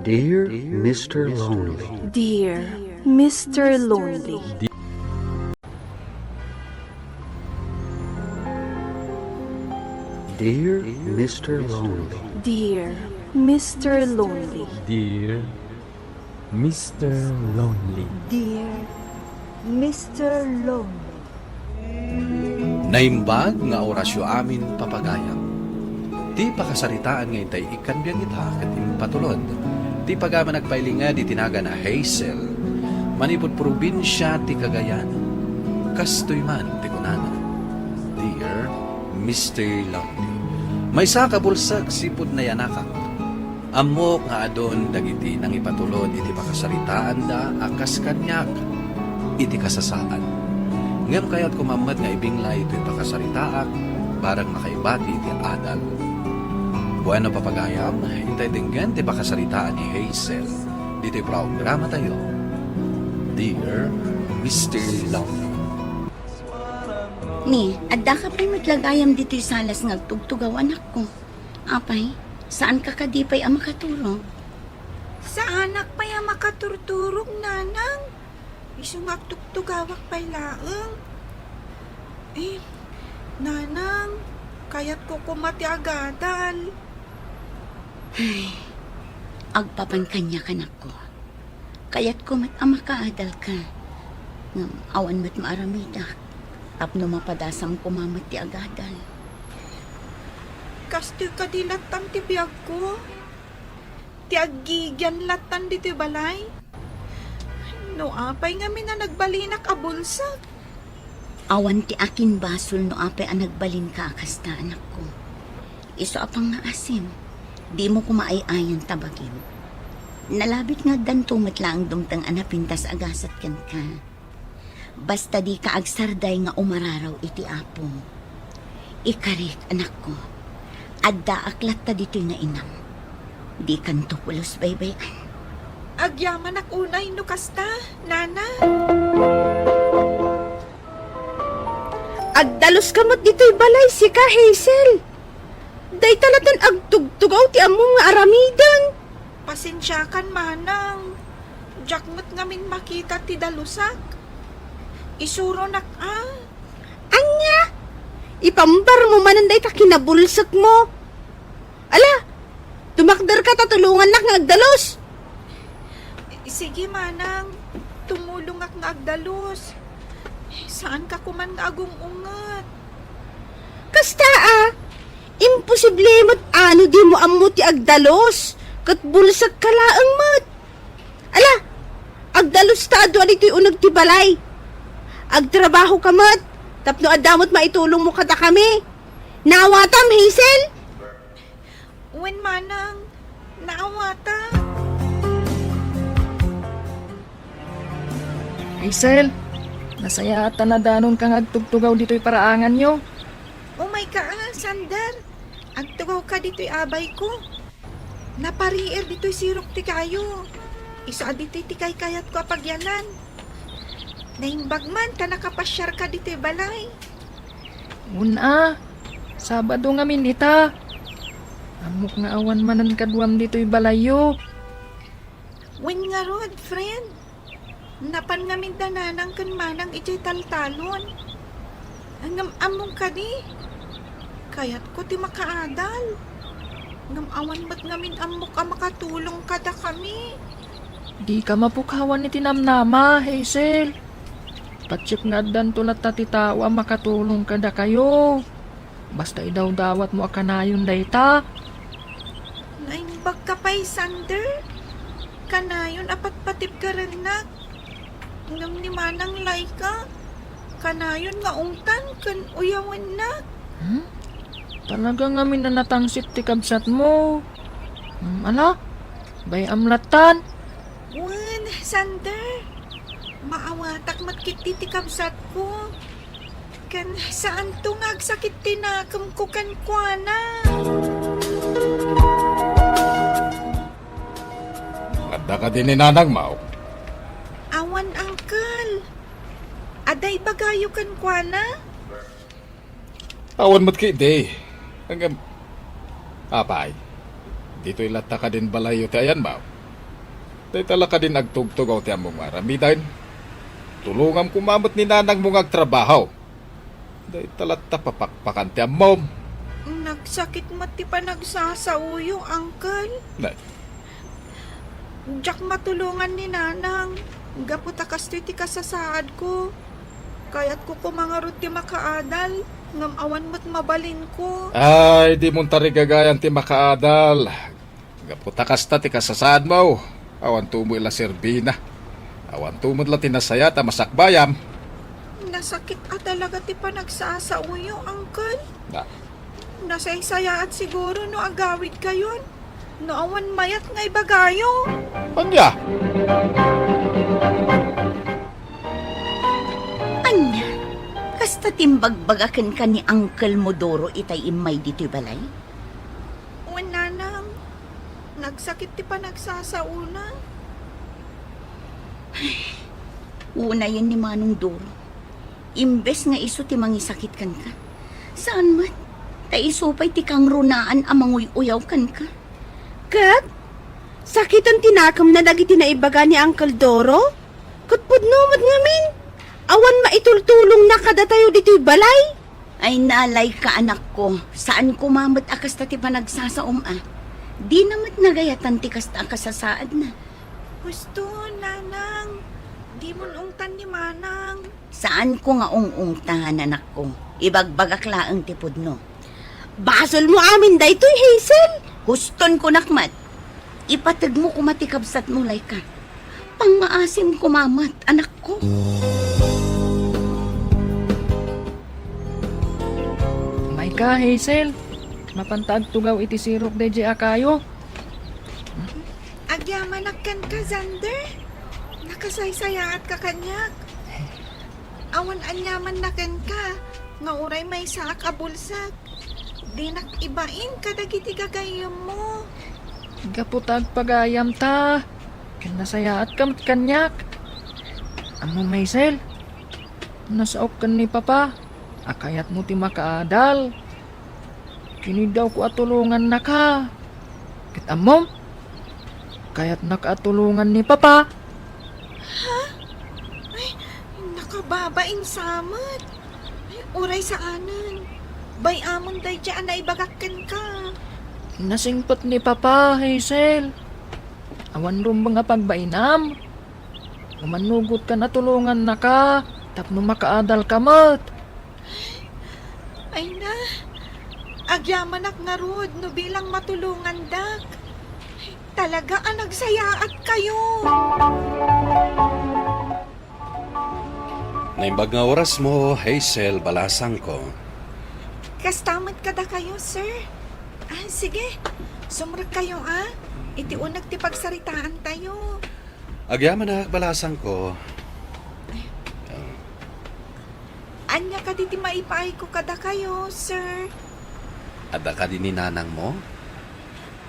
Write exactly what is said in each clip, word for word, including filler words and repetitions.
Dear Mister Lonely. Dear Mister Lonely. Dear Mister Lonely. Dear Mister Lonely. Dear Mister Lonely. Dear Mister Lonely. Naimbag nga orasyo amin, papagayam. Ti pakasaritaan nga intay ikkan biag ita ket impatulod ti pagaman agpailinged iti nagan a Hazel, manipud probinsia ti Cagayan. Kastoy man ti kunana, Dear Mister Lonely, maysa ka bulsek sipud nayanakak. Ammok nga adun dagiti nangipatulod iti pakasaritaanda a kas kaniak iti kasasaan. Ngem kayatko man met nga ibinglay toy pakasaritaak, bareng makaibati iti adal. Bueno, papagayam, intay denggen ti pakasaritaan ni Hazel ditoy programatayo, Dear Mister Lonely. Ni, addaka pay met la gayam ditoy salas nga agtugtugaw, anakko. Apay, saanka kadi pay a makaturog? Saanak pay a makaturturog, nanang. Isu nga agtugtugawak pay laeng. Eh, nanang, kayatko koma ti agadal. Ay, agpapan kaniak, anakko. Kayatko met a makaadalka. Ngem awan met maaramidak tapno mapadasam koma met ti agadal. Kastoy kadi lattan ti biagko? Ti aggigian lattan ditoy balay? No apay ngamin a nagbalinak a bulsek? Awan ti akinbasol no apay a nagbalinka a kasta, anakko. Isu a pangngaasim, dimo koma ay-ayan ta bagim. Nalabit nga addanto met laeng dumteng a napintas a gasat kenka. Basta dika agsarday nga umararaw iti Apo. Ikarik, anakko. Addaak latta ditoy nga inam. Dikanto pulos baybay-an. Agyamanak unay no kasta, nana. Agdaluska met ditoy balay, sika, Hazel. Dayta latta agtugtugaw ti ammom nga aramiden. Pasensiakan, manang. Diak met ngamin makita ti dalusak. Isuronak a. Ania? Ipambarmo manen dayta kinabulsekmo. Ala, tumakderka ta tulongannak nga agdalus. Sige, manang. Tumulongak nga agdalus. Saanka koman nga agung-unget. Kasta a, imposible met a no dimo ammo ti agdalus, ket bulsekka laeng met. Ala, agdalusta a dua ditoy uneg ti balay. Agtrabahoka met, tapno adda met maitulongmo kadakami. Naawatam, Hazel? Wen, manang, naawatam. Hazel, nasayaat ta nadanonka nga agtugtugaw ditoy paraanganyo. Umayka a, Sander. Agtugawka ditoy abayko. Napariir ditoy sirok ti kayo. Isu a ditoy ti kaykayatko a pagyanan. Naimbag man ta nakapasiarka ditoy balay. Wen a, Sabado ngamin ita. Ammok nga awan manen kaduam ditoy balayyo. Wen ngarud, friend. Napan ngamin da nanang ken manang idiay taltalon. Ngem ammom kadi? Kayatko ti makaadal. Ngem awan met ngamin ammok a makatulong kadakami. Dika mapukawan iti namnama, Hazel. Patiek nga addanto latta ti tao a makatulong kadakayo. Basta idawdawatmo a kanayon dayta. Naimbagka pay, Sander. Kanayon a patpatibkarennak. Ngem ni Manang Laika, kanayon nga ungtan ken uyawennak. Hmm? Talaga ngamin a natangsit ti kabsatmo. Hmm, ala, bay-am lattan. Wen, Sander. Maawatak met ketdi ti kabsatko. Ken saanto nga agsakit ti nakemko kenkuana. Adda kadi ni nanangmo? Awan, uncle. Adda ibagayo kenkuana? Awan met ketdi. Ngem, apay, ditoy latta kadin balayyo ti ayanmo? Dayta la kadin agtugtugaw ti ammom nga aramiden. Tulongam koma met ni nanangmo nga agtrabaho. Dayta latta papakpakan ti ammom. Nagsakit met ti panagsasaoyo, Uncle. Nay. Diak matulongan ni Nanang. Gapu ta kastoy ti kasasaadko. Kayatko koma ngarud ti makaadal, ngem awan met mabalinko. Ay, dimon tarigagayan ti makaadal. Gapu ta kasta ti kasasaadmo, awanto met la serbina. Awanto met la ti nasayaat a masakbayam. Nasakit a talaga ti panagsasaoyo, Uncle. Na. Nasaysayaat siguro no agawidkayon, no awan mayat nga ibagayo. Ania? Ania? Kasta ti imbagbagaken ka ni Uncle mo Doro itay immay ditoy balay? Wen, Nanang, nagsakit ti panagsasaona. Unayen ni Manong Doro. Imbes nga isu ti mangisakit kenka, saan met, ta isu pay ti kangrunaan a manguy-uyaw kenka. Ket sakiten ti nakemna dagiti naibaga ni Uncle Doro? Ket pudno met ngamin, awan maitultulongna kadatayo ditoy balay. Ay, nalay ka, anakko. Saan koma met a kasta ti panagsasaom a. Dina met nagayatan ti kasta a kasasaadna. Husto, Nanang. Dimon ungtan ni Manang. Saanko nga ung-ungtan, anakko. Ibagbagak laeng ti pudno. Basolmo amin daytoy, Hazel. Huston kunak met. Ipategmo koma ti kabsatmo, Laika. Pangngaasim koma met, anakko. Mayka, Hazel. Mapanta agtugaw iti sirok daydiay a kayo. Agyamanak kenka, Xander. Nakasaysayaatka kaniak. Awan aniamanna kenka nga uray maysaak a bulsek. Dinak ibain kadagiti gagayyemmo. Gapu ta agpagayamta, ken nasayaatka met kaniak. Ammom, Hazel, nasaok ken ni Papa a kayatmo ti makaadal. Kinidawko a tulongannaka. Ket ammom, kayatnaka a tulongan ni Papa. Ha? Ay, nakababain sa met. Ay, uray saanen. Bay-amon daydiay a naibagak kenka. Nasingpet ni Papa, Hazel. Awan rumbeng a pagbainam. Umannugot ka a tulongannaka tapno makaadal ka met. Ay na, agyamanak ngarud no bilang matulongandak. Talaga a nagsayaat kayo. Naimbag nga orasmo, Hazel, balasangko. Kasta met kadakayo, sir. Ah, sige, sumrekkayo, ah. Iti uneg ti pagsaritaantayo. Agyamanak, balasangko. Ah. Ania kadi ti maipaayko kadakayo, sir? Adda kadi ni nanangmo?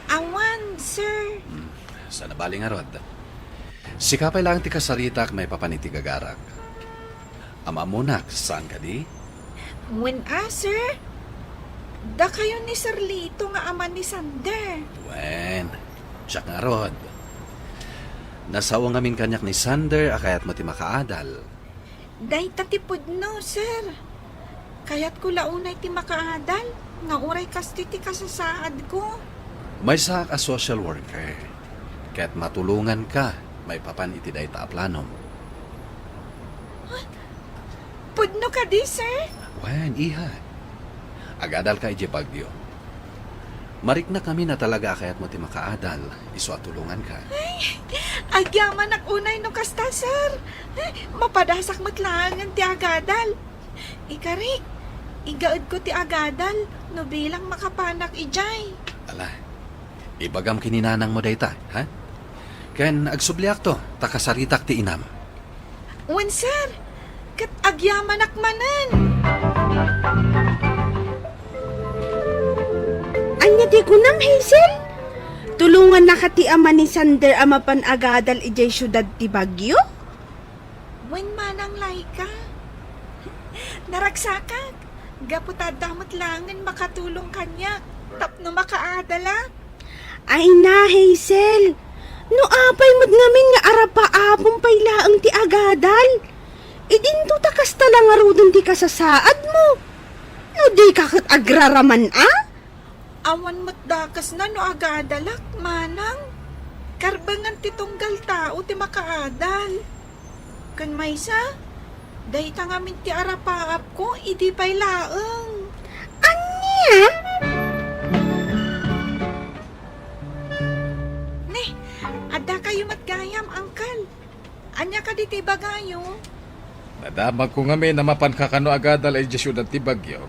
Awan, sir. Hmm, saan a bali ngarud. Sika pay laeng ti kasaritak maipapan iti gagarak. Am-ammonak, saan kadi? Wen a, sir. Dakayo ni Sir Lito nga ama ni Sander. Wen, siak ngarud. Nasao ngamin kaniak ni Sander a kayatmo ti makaadal. Dayta ti pudno, sir. Kayatko la unay ti makaadal, nga uray kastoy ti kasasaadko. Maysaak a social worker, ket matulonganka maipapan iti dayta a planom. Pudno kadi, sir? Wen, iha. Agadalka idiay Baguio. Mariknak ngamin a talaga a kayatmo ti makaadal, isu a tulonganka. Ay, agyamanak unay no kasta, sir. Ay, mapadasak met laengen ti agadal. Ikari, igaedko ti agadal no bilang makapanak idiay. Ala, ibagam ken ni nanangmo dayta, ha? Ken agsubliakto, ta kasaritak ti inam. Wen, sir. Ket agyamanak manen. Ania ti kunam, Hazel? Tulongannaka ti ama ni Sander a mapan agadal idiay siudad ti Baguio? Wen, manang Laika. Naragsakak, gapu ta adda met laengen makatulong kaniak tapno makaadalak. Ay na, Hazel! No apay met ngamin nga arapaapem pay laeng ti agadal, idinto ta kasta la ngaruden ti kasasaadmo. No dika ket agraraman a? Awan met dakesna no agadalak, manang. Karbengan ti tunggal tao ti makaadal. Ken maysa, dayta ngamin ti arapaapko idi pay laeng. Ania? Ni, adda kayo met gayam, Uncle. Ania kadi ti ibagayo? Nadamagko ngamin a mapanka kano agadal idiay siudad ti Baguio.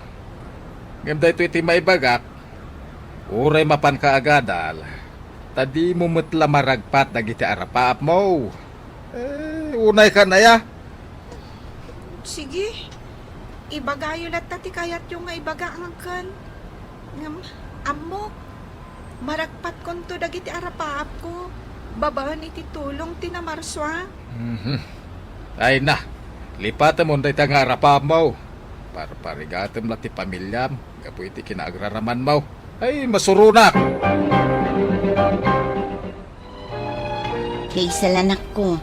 Ngem daytoy ti maibagak, uray mapanka agadal, ta dimo met la maragpat dagiti arapaapmo. Eh, unaykan aya? Sige, ibagayo latta ti kayatyo nga ibaga, Uncle. Ngem, ammok, maragpatkonto dagiti arapaapko babaen iti tulong ti namarsua. Mhm. Ay na, lipatem on dayta nga arapaapmo. Parparigatem la ti pamiliam gapu iti kinaagraramanmo. Ay, masuronak! Hazel, anakko,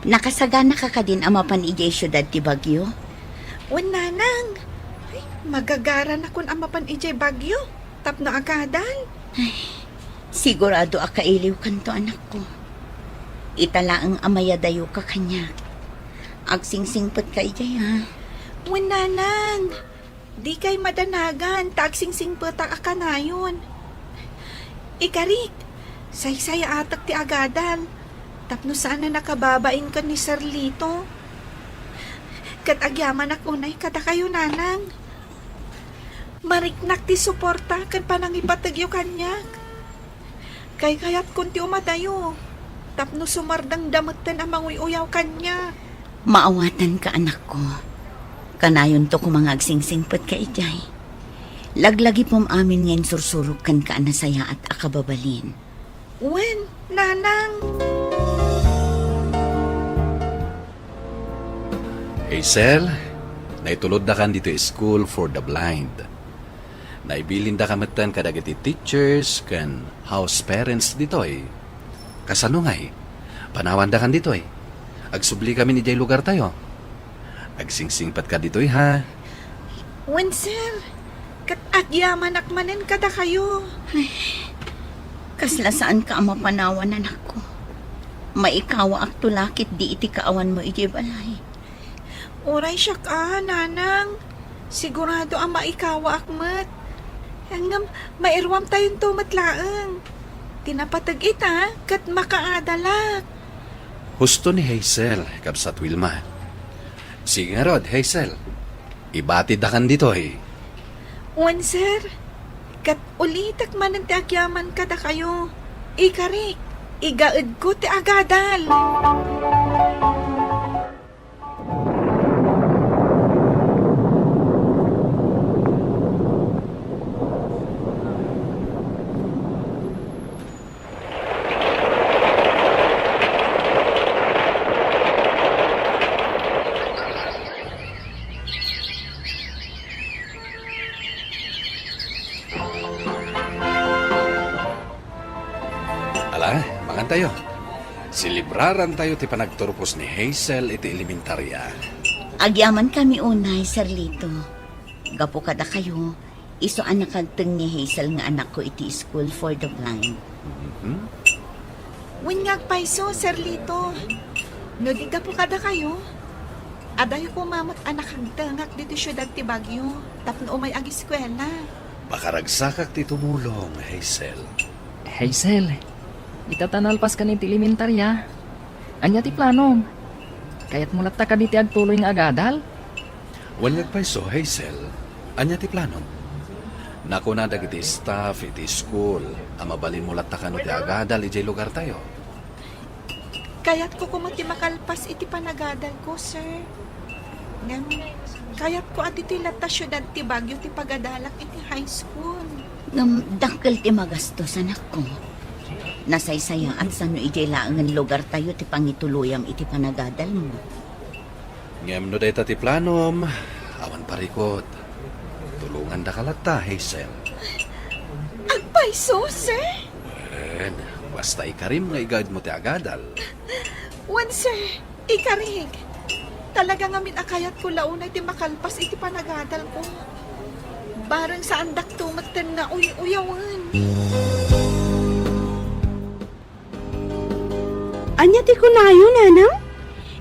nakasaganaka kadin a mapan idiay siudad ti Baguio? Wen, nanang. Ay, magagaranakon a mapan idiay Baguio tapno agadal. Ay, sigurado a kailiwkanto, anakko. Ita laeng a mayadayoka kaniak. Agsingsingpetka idiay, ha? Wen, nanang. Dikay madanagan ta agsingsingpetak a kanayon. Ikarik, saysayaatek ti agadal tapno saan a nakababain ken ni Sir Lito. Ket agyamanak unay kadakayo, nanang. Mariknak ti suporta ken panangipategyo kaniak. Kaykayatkon ti umadayo tapno sumardengda metten a manguy-uyaw kaniak. Maawatanka, anakko. Kanayonto koma nga agsingsingpetka idiay. Laglagipem amin nga insursurok kenka a nasayaat a kababalin. Wen, nanang. Hazel, naituloddakan ditoy School for the Blind. Naibilindaka metten kadagiti teachers ken house parents ditoy. Kasano ngay? Panawandakan ditoy. Agsublikamin idiay lugartayo. Agsingsingpetka ditoy, ha? Wen, sir. Ket agyamanak manen kadakayo. Ay, kasla saanka a mapanawan, anakko. Maikawaakto la ketdi iti kaawanmo idiay balay. Uray siak a, nanang. Sigurado a maikawaak met. Ngem, mairuamtayonto met laeng. Ti napateg ita, ket makaadalak. Husto ni Hazel, Kabsat Wilma. Sige ngarud, Hazel. Ibatidakan ditoy. Wen, sir. Ket ulitek manen ti agyaman kadakayo. Ikarik, igaedko ti agadal. Ala, mangantayo. Selebrarantayo ti panagturpos ni Hazel iti elementarya. Agyamankami unay, Sir Lito. Gapu kadakayo, isu a nakagteng ni Hazel nga anakko iti School for the Blind. Mhm. Wen nga agpayso, Sir Lito. No di gapu kadakayo, adayo koma met a nakagtengak ditoy siudad ti Baguio tapno umay ageskuela. Pakaragsakak ti tumulong, Hazel. Hazel, ita ta nalpaskan iti elementarya. Ania ti planom? Kayatmo latta kadi ti agtuloy nga agadal? Wen nga agpayso, Hazel. Ania ti planom? Nakuna dagiti staff iti school a mabalinmo latta kano ti agadal idiay lugartayo. Kayatko koma ti makalpas iti panagadalko, sir. Ngem, kayatko a ditoy latta siudad ti Baguio ti pagadalak iti high school. Ngem dakkel ti magastos, anakko. Nasaysayaat sano idiay laengen lugartayo ti pangituloyam iti panagadalmo. Ngem no dayta ti planom, awan parikut. Tulongandaka latta, Hazel. Agpayso, sir? Wen, Basta ikarim nga igaedmo ti agadal. Wen, sir, ikarik. Talaga ngamin a kayatko la unay ti makalpas iti panagadalko. Bareng saandakto metten nga uy-uyawen. Ania ti kunayo, nanang?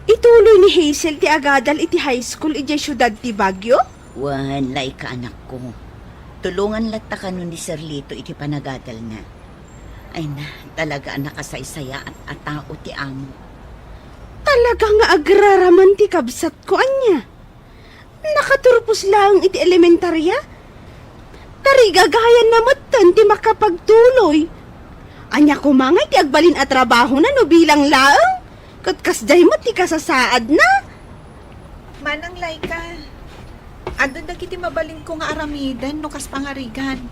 Ituloy ni Hazel ti agadal iti high school idiay siudad ti Baguio? Wen, Laika, anakko. Tulongan latta kano ni Sir Lito iti panagadalna. Ay na, talaga a nakasaysayaat a tao ti amo. Talaga nga agraraman ti kabsatko, ania? Nakaturpos laeng iti elementarya? Tarigagayanna metten ti makapagtuloy. Ania koma ngay ti agbalin a trabahona no bilang laeng? Ket kasdiay met ti kasasaadna? Manang Laika, adu dagiti mabalinko nga aramiden no kas pangarigan.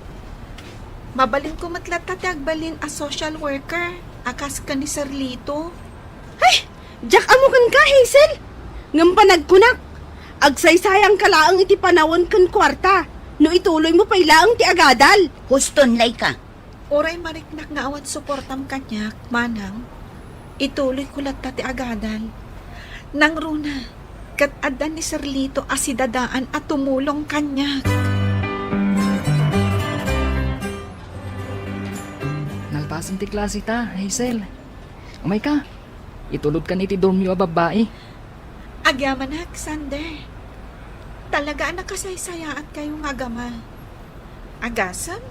Mabalinko met latta ti agbalin a social worker a kas ken ni Sir Lito. Ay! Diak ammo kenka, Hazel! Ngem panagkunak, agsaysayangka laeng iti panawen ken kuarta no ituloymo pay laeng ti agadal. Huston, Laika. Uray mariknak nga awan suportam kaniak, manang, ituloyko latta ti agadal. Nangruna, ket adda ni Sir Lito a sidadaan a tumulong kaniak. Nalpasen ti klase ta, Hazel. Umayka, itulodkan iti dormyo a babbai. Agyamanak, Sander. Talaga a nakasaysayaatkayo nga agama. Agasem,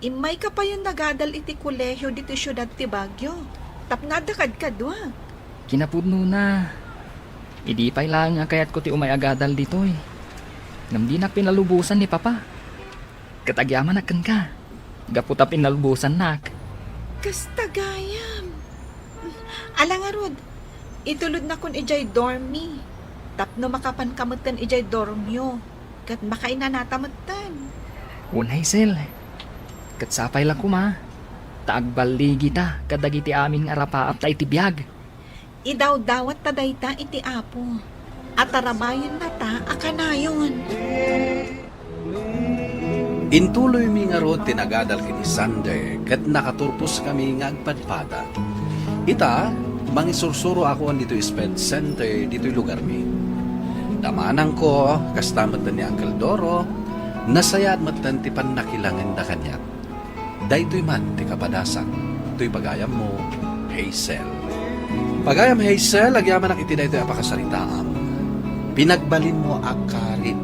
immayka payen nagadal iti kolehio ditoy siudad ti Baguio tapno adda kadkadua. Kinapudnona, idi pay laeng a kayatko ti umay agadal ditoy, ngem dinak pinalubosan ni Papa. Ket agyamanak kenka, gapu ta pinalubosannak. Kasta gayam. Ala ngarud, itulodnakon idiay dorm mi, tapno makapanka metten idiay dormyo, ket makainanata metten. Wen, Hazel, ket sapay la koma, ta agballigita kadagiti amin nga arapaapta iti biag. Idawdawat ta dayta iti Apo, a tarabayennata a kanayon. Intuloymi ngarud ti nagadal ken ni Sander ket nakaturposkami nga agpadpada. Ita, mangisursuroakon ditoy sped center ditoy lugarmi. Da manangko, kasta met ni Uncle Doro, nasayaat metten ti pannakilangenda kaniak. Daytoy man ti kapadasan toy pagayammo, Hazel. Pagayam Hazel, agyamanak iti daytoy a pakasaritaam. Pinagbalinmo a karit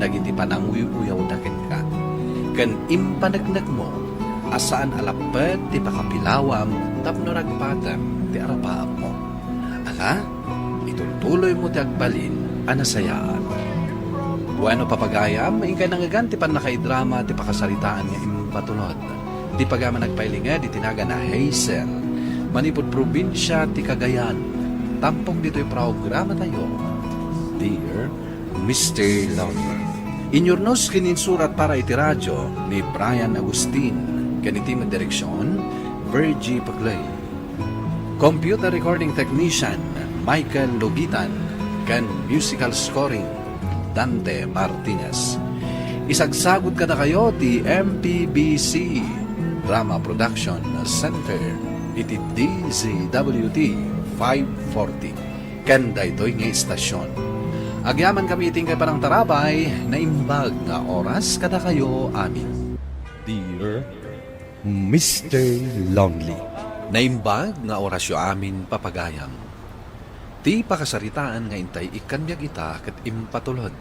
dagiti pananguy-uyawda kenka, ken impaneknekmo a saan a lapped ti pakapilawam tapno ragpatem ti arapaapmo. Ala, itultuloymo ti agbalin a nasayaat. Bueno, papagayam, inkay nangngegan ti pannakaidrama ti pakasaritaan nga impatulod ti pagayam a nagpailinged iti nagan a Hazel, manipud probinsia ti Cagayan, tampok ditoy programatayo, Dear Mister Lonely. Inyurnos ken insurat para iti radio ni Brian Agustin, ken iti direksion, Virgie Paclay. Computer recording technician, Michael Logitan, ken musical scoring, Dante Martinez. Isagsagut kadakayo ti M P B C Drama Production Center iti D Z W T five forty. Ken daytoy nga istasyon. Agyamankami iti inkay panangtarabay, naimbag nga oras kadakayo amin. Dear Mister Lonely. Naimbag nga orasyo amin, papagayam. Ti pakasaritaan nga intay ikkan biag ita ket impatulod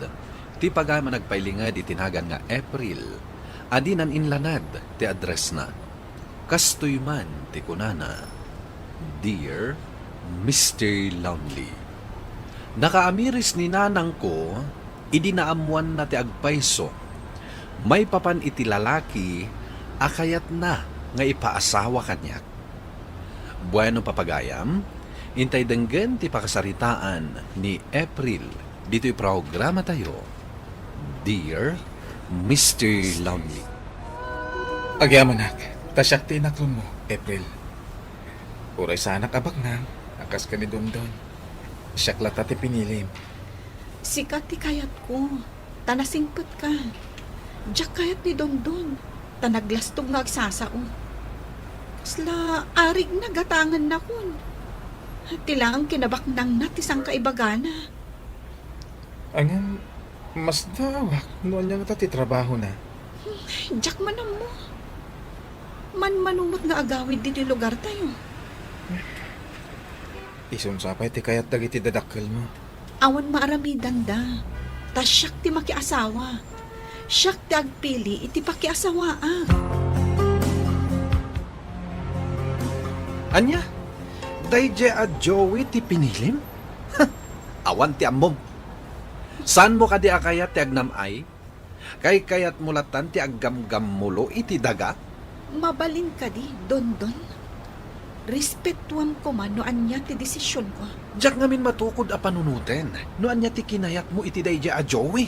ti pagayam a nagpailinged iti nagan nga April, a dinan inlanad ti addressna. Kastoy man ti kunana, Dear Mister Lonely. Nakaamiris ni nanangko idi naammoanna ti agpayso maipapan iti lalaki a kayatna nga ipaasawa kaniak. Bueno, papagayam, intay denggen ti pakasaritaan ni April ditoy programatayo, Dear Mister Lonely. Agyamanak, ta siak ti inakronmo, April. Uray saanak a baknang a kas ken ni Dondon, siak latta ti pinilim. Sika ti kayatko, ta nasingpetka. Diak kayat ni Dondon, ta naglastog nga agsasao. Kasla arig na gatangennakon. Ti laeng kinabaknangna ti sangkaibagana. Ngem, masdaawak no ania ngata ti trabahona. Diak man ammo. Manmano met nga agawid ditoy lugartayo. Isunsa pay ti kayat dagiti dadakkelmo? Awan maaramidanda. Ta siak ti makiasawa. Siak ti agpili iti pakiasawaak. Ania? Daydiay a Joey ti pinilim? Awan ti ammom. Saanmo kadi a kayat ti agnam-ay? Kaykayatmo latan ti aggamgammulo iti daga? Mabalin kadi, Dondon? Respetuem koma no ania ti desisionko. Diak ngamin matukod a panunoten no ania ti kinayatmo iti daydiay a Joey.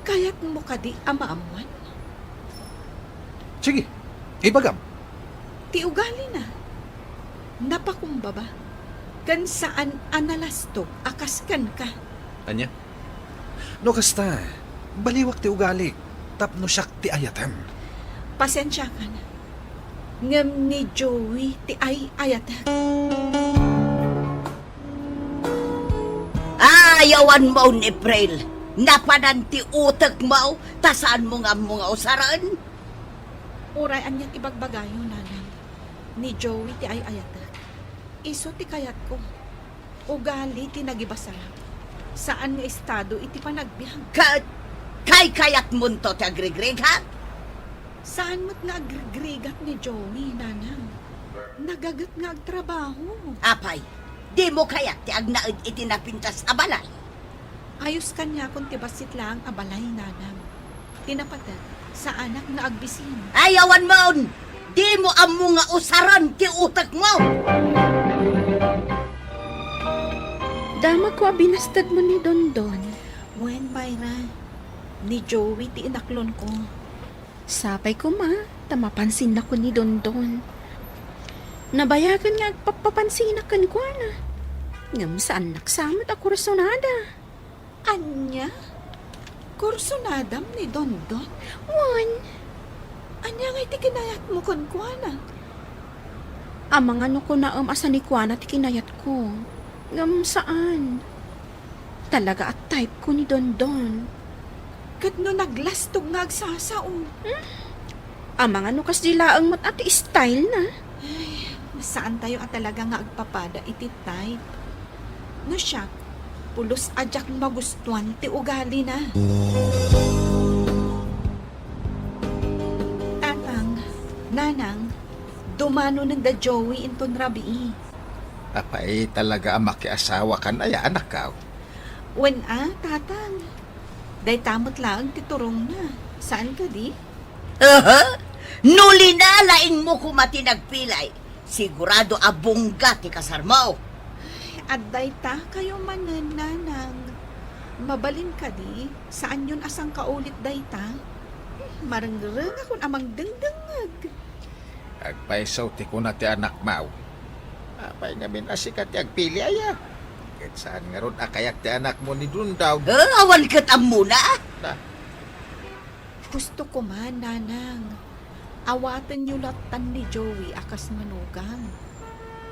Kayatmo kadi a maammuan? Sige, ibagam. Ti ugalina, napakumbaba, ken saan a nalastog a kas kenka. Ania? No kasta, baliwak ti ugalik tapno siak ti ayatem. Pasensiakan, ngem ni Joey ti ay-ayatek. Ay, awan mo ni April. Napanan ti utekmo, ta saanmo nga ammo nga usaren? Uray ania ti bagbagayo, nanang, ni Joey ti ay-ayatek. Isu ti kayatko. Ugali ti nagibasar. Saan nga estado iti panagbiag. Ket kaykayatmonto ti agrigrigat? Saan met nga agrigrigat ni Joey, nanang. Nagaget nga agtrabaho. Apay, dimo kayat ti agnaed iti napintas a balay? Ayos kaniakon ti bassit laeng a balay, nanang. Ti napatek, saanak nga agbisin. Ay, awan mon! Dimo ammo nga usaren ti utekmo! Damagko a binastedmo ni Dondon. Wen, Myra, ni Joey ti inaklonko. Sapay koma, ta mapansinnakon ni Dondon. Nabayagen nga agpappapansinak kenkuana. Ngem saannak sa met a kursunada. Ania? Kursunadam ni Dondon? Wen. Ania ngay ti kinayatmo kenkuana? Amangan no kunaem a sanikuana ti kinayatko. Ngem saan. Talaga a type ko ni Dondon. Ket no naglastog nga agsasao? Hmm? Amangan no kasdi laeng met a ti style na. Ay, saantayo a talaga nga agpapada iti type. No siak, pulos a diak magustuan ti ugalina. Tatang, nanang, dumanonen da Joey inton rabii. Apay talaga a makiasawakan aya, anakko? Wen a, tatang. Dayta met laeng ti turongna. Saan kadi? Aha! No linalaingmo koma ti nagpilay, sigurado a bongga ti kasarmo. Adda ita kayo manen, nanang. Mabalin kadi, saanyon a sangkaulit dayta? Marengrengakon a mangdengdengngeg. Agpayso ti kuna ti anakmo. Apay ngamin a sika ti agpili aya? Ket saan ngarud a kayat ti anakmo ni Dondon? Eh, awan ket ammona? Na. Gusto ko man, nanang. Awatenyo lattan ni Joey a kas manugang.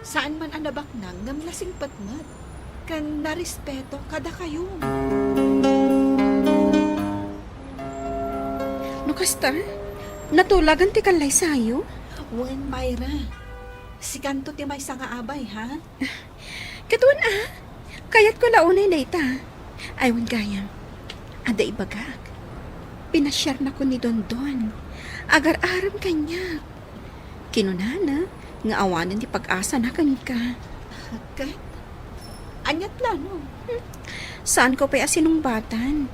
Saan man a nabaknang ngem nasingpet met. Ken narespeto kadakayo. No kasta, natulagan ti kallaysayo? Wen, Myra. Sikanto ti maysa nga abay, ha? Ket wen a, kayatko la unay dayta. Ay, wen gayam. Adda ibagak. Pinasiarnakon ni Dondon. Agar-arem kaniak. Kinunana nga awanen ti pag-asana kenka. Ket? Ania ti plano? Hmm. Saanko pay a sinungbatan.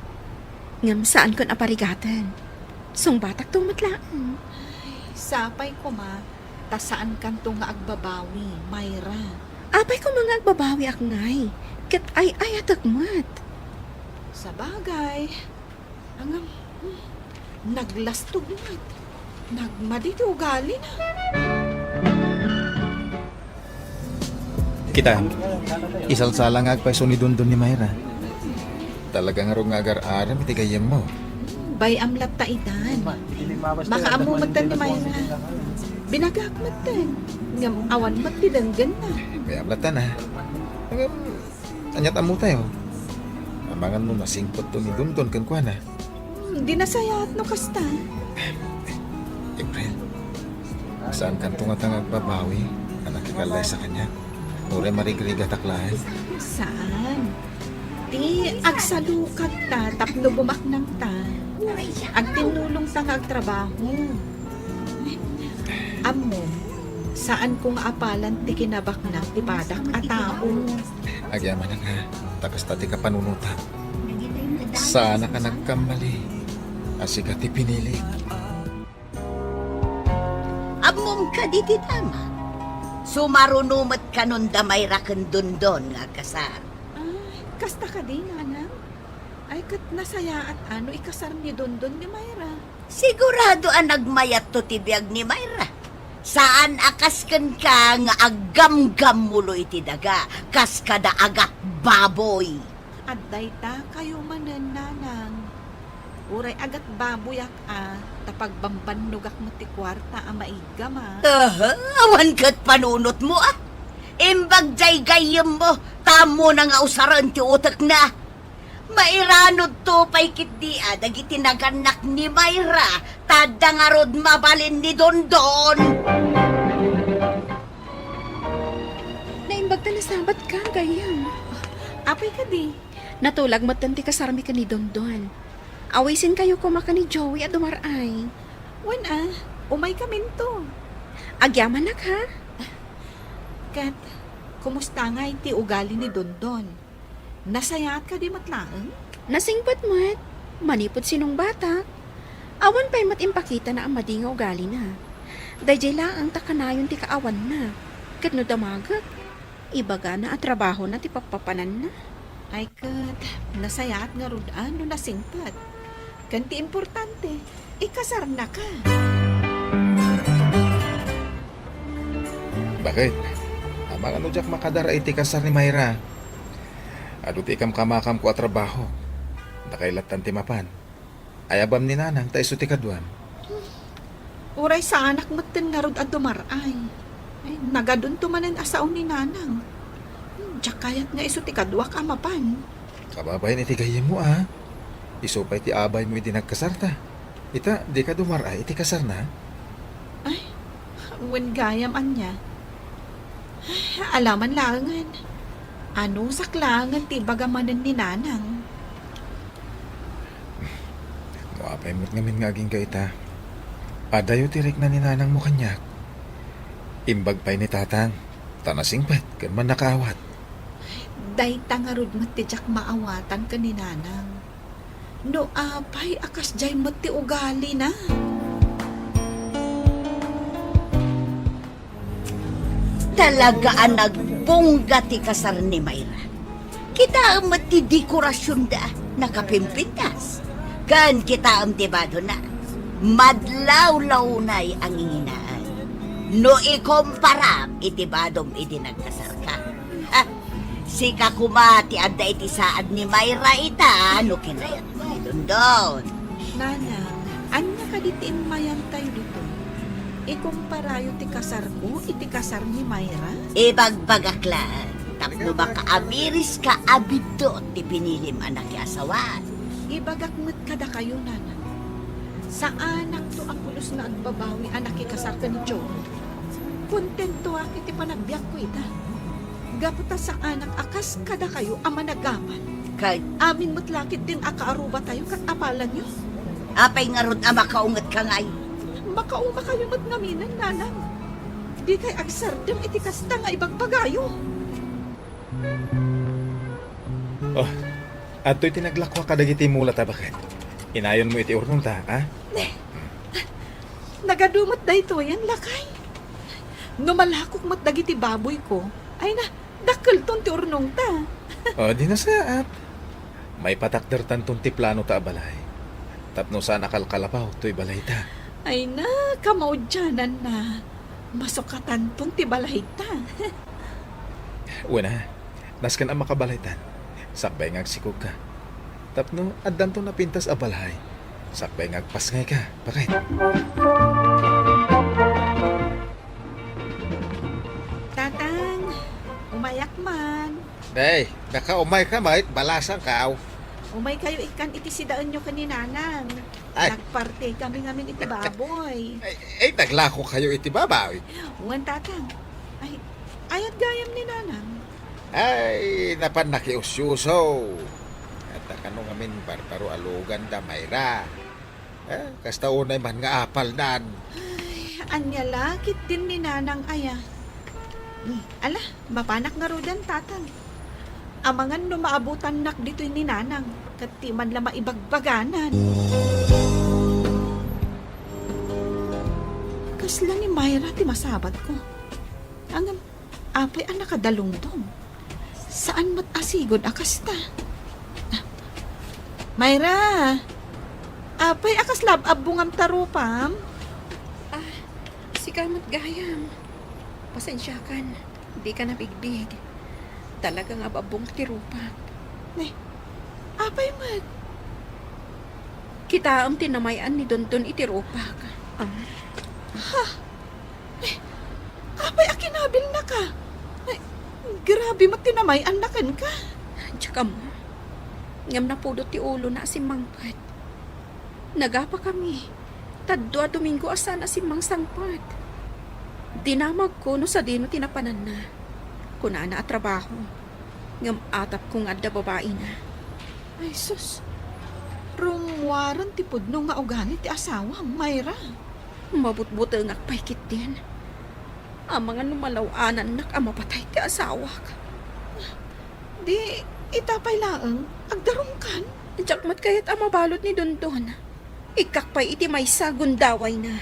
Ngem saankon a parigaten. Sungbatakto met laeng. Ay, sapay koma, ta saankanto nga agbabawi, Myra. Apay koma nga agbabawiak ngay, ket ay-ayatek met. Sabagay, ngem, hmm, naglastog met. Nagmadi ti ugalina. Kita, isalsala nga agpayso ni Dondon ni Myra. Talaga ngarud nga agar-arem iti gayyemmo. Bay-am latta itan. Makaammo metten ni Myra. Binagak metten, ngem awan met ti denggenna. Kayat latta na. Ngem, ania't ammotayo? Amangan no nasingpetto ni Dondon kenkuana. Hmm, di nasayaat no kasta. April, saankanto ngata nga agbabawi a nakikallaysa kaniak? Uray marigrigatak laeng. Saan? Ti agsalukagta tapno bumaknangta. Agtinnulongta nga agtrabaho. Ammom, saanko nga apalan ti kinabaknang ti padak a tao. Agyamanak a, ta kasta ti kapanunotak. Saanak a nagkammali a sika ti pinilik. Ammom kadi ti dama? Sumaruno met kanon da Mayra ken Dondon nga agkasar. Ay, kasta kadi, nanang? Ay, ket nasayaat a no ikasar ni Dondon ni Mayra. Sigurado a nagmayatto ti biag ni Mayra. Saan a kas kenka nga aggamgammulo iti daga, kas kada agat baboy. Adda ita kayo manen, nanang. Uray agat baboyak a, ta pagbambannogak met ti kuarta a maiggam a. Aha, awan ket panunotmo a. Imbag jay gayyemmo, ta ammona nga usaren ti utekna. Mairanudto pay ketdi a dagiti nagannak ni Mayra, ta adda ngarud mabalin ni Dondon. Naimbag ta nasabatka, gayyem. Apay kadi? Natulag metten ti kasarmi ken ni Dondon. Awisenkayo koma ken ni Joey a dumar-ay. Wen a, umaykaminto. Agyamanak, ha? Ket, kumusta ngay ti ugali ni Dondon? Nasayaat kadi met laeng? Nasingpet met, manipud sinungbatak. Awan pay met impakitana a madi nga ugalina. Daydiay laeng ta kanayon ti kaawanna. Ket no damagek, ibagana a trabahona ti pappapananna. Ay ket, nasayaat ngarud a no nasingpet. Ken ti importante, ikasarnaka. Baket, amangan no diak makadara iti kasar ni Mayra. Adu ti ikamkamakamko a trabaho. Dakay lattan ti mapan. Ayabam ni nanang ta isu ti kaduam. Uray saanak metten ngarud a dumar-ay. Ay, nagadunto manen a sao ni nanang. Diak kayat nga isu ti kaduak a mapan. Kababain iti gayyemmo a. Isu pay ti abaymo idi nagkasarta. Ita, dika dumar-ay iti kasarna? Ay, wen gayam ania. Ay, alaman laengen. Anusak laengen ti ibaga manen ni nanang. No apay met ngamin nga agingga ita, adayo ti rikna ni nanangmo kaniak. Imbag pay ni tatang, ta nasingpet ken mannakaawat. Dayta ngarud met ti diak maawatan ken ni nanang. No apay a kasdiay met ti ugalina. Talaga a nagbongga ti kasar ni Mayra. Kitaem met ti dekorasionda, nakapimpintas. Ken kitaem ti badona, madlawlawnay a nginginaan. No ikomparam iti badom idi nagkasarka. Ha? Sika koma ti adda iti saad ni Mayra ita no kinayatmo ni Dondon. Nanang, ania kadi ti immayantayo ditoy? Ikumparayo ti kasarko iti kasar ni Mayra? Ibagbagak laeng tapno makaamiriska a biddut ti pinilim a nakiasawan. Ibagak met kadakayo, nanang. Saanakto a pulos nga agbabawi a nakikasar ken ni Joey. Kontentoak iti panagbiagko ita. Gapu ta saanak a kas kadakayo a managapan. Kay amin met la ketdin a kaarubatayo ket apalanyo. Apay ngarud a makaungetka ngay? Makaumakayo met ngaminen, nanang. Dikay agsardeng iti kasta nga ibagbagayo. Oh, adtoy ti naglakua kadagiti mulata, baket. Inayonmo iti urnongta, a? Nagadu met daytoyen, lakay. No malakok met dagiti baboyko, ay na, dakkelton ti urnongta. Oh, di nasayaat. Maipatakdertanton ti planota a balay. Tapno saan a kalkalapaw toy balayta. Ay na, kamaudiananna. Masukatanton ti balayta. Wen a, nasken a makabalaytan. Sakbay nga agsikogka. Tapno addanto napintas a balay. Sakbay nga agpasngayka, baket. Ay, nakaumayka met, balasangkaw. Umaykayo ikkan iti sidaenyo ken ni Nanang. Ay. Nagpartikami ngamin iti baboy. Ay, ay, naglakokayo iti baboy? Wen, Tatang. Ay, ayat gayam ni Nanang. Ay, napan nakiusyuso. Ket kano ngamin barbaro a luganda, Mayra. Eh, kasta unay man nga apalnan. Ay, ania la ketdin ni Nanang aya? Hmm, ala, mapanak ngaruden, Tatang. Amangan no maabutannak ditoy ni Nanang, ket ti man la maibagbaganan. Kasla ni Mayra ti masabatko. Ngem, apay a nakadalungdong? Saan met a sigud a kasta? Mayra! Apay a kasla ab-abbongam ta rupam? Ah, sika met gayam. Pasensiakan, dika nabigbig. Talaga nga ab-abbongak ti rupak. Ne, apay met? Kitaem ti namay-an ni Dondon iti rupak. Ah. Ha? Eh, apay a kinabilnaka? Ay, grabe met ti namay-anna kenka. Diak ammo. Ngem napudot ti ulona a simmangpet. Nagapakami. Ta dua a Domingo a saan a simmangsangpet. Dinamagko no sadino ti napananna. Kunana a trabaho. Ngem atapko nga adda babaina. Ay, sus. Rummuaren ti pudno nga ugali ti asawam, Mayra. Mabutbutengak pay ketdin. Amangan no malaw-anannak a mapatay ti asawak. Di, ita pay laeng, agdarumkan? Diak met kayat a mabalud ni Dondon. Ikkak pay iti maysa gundawayna.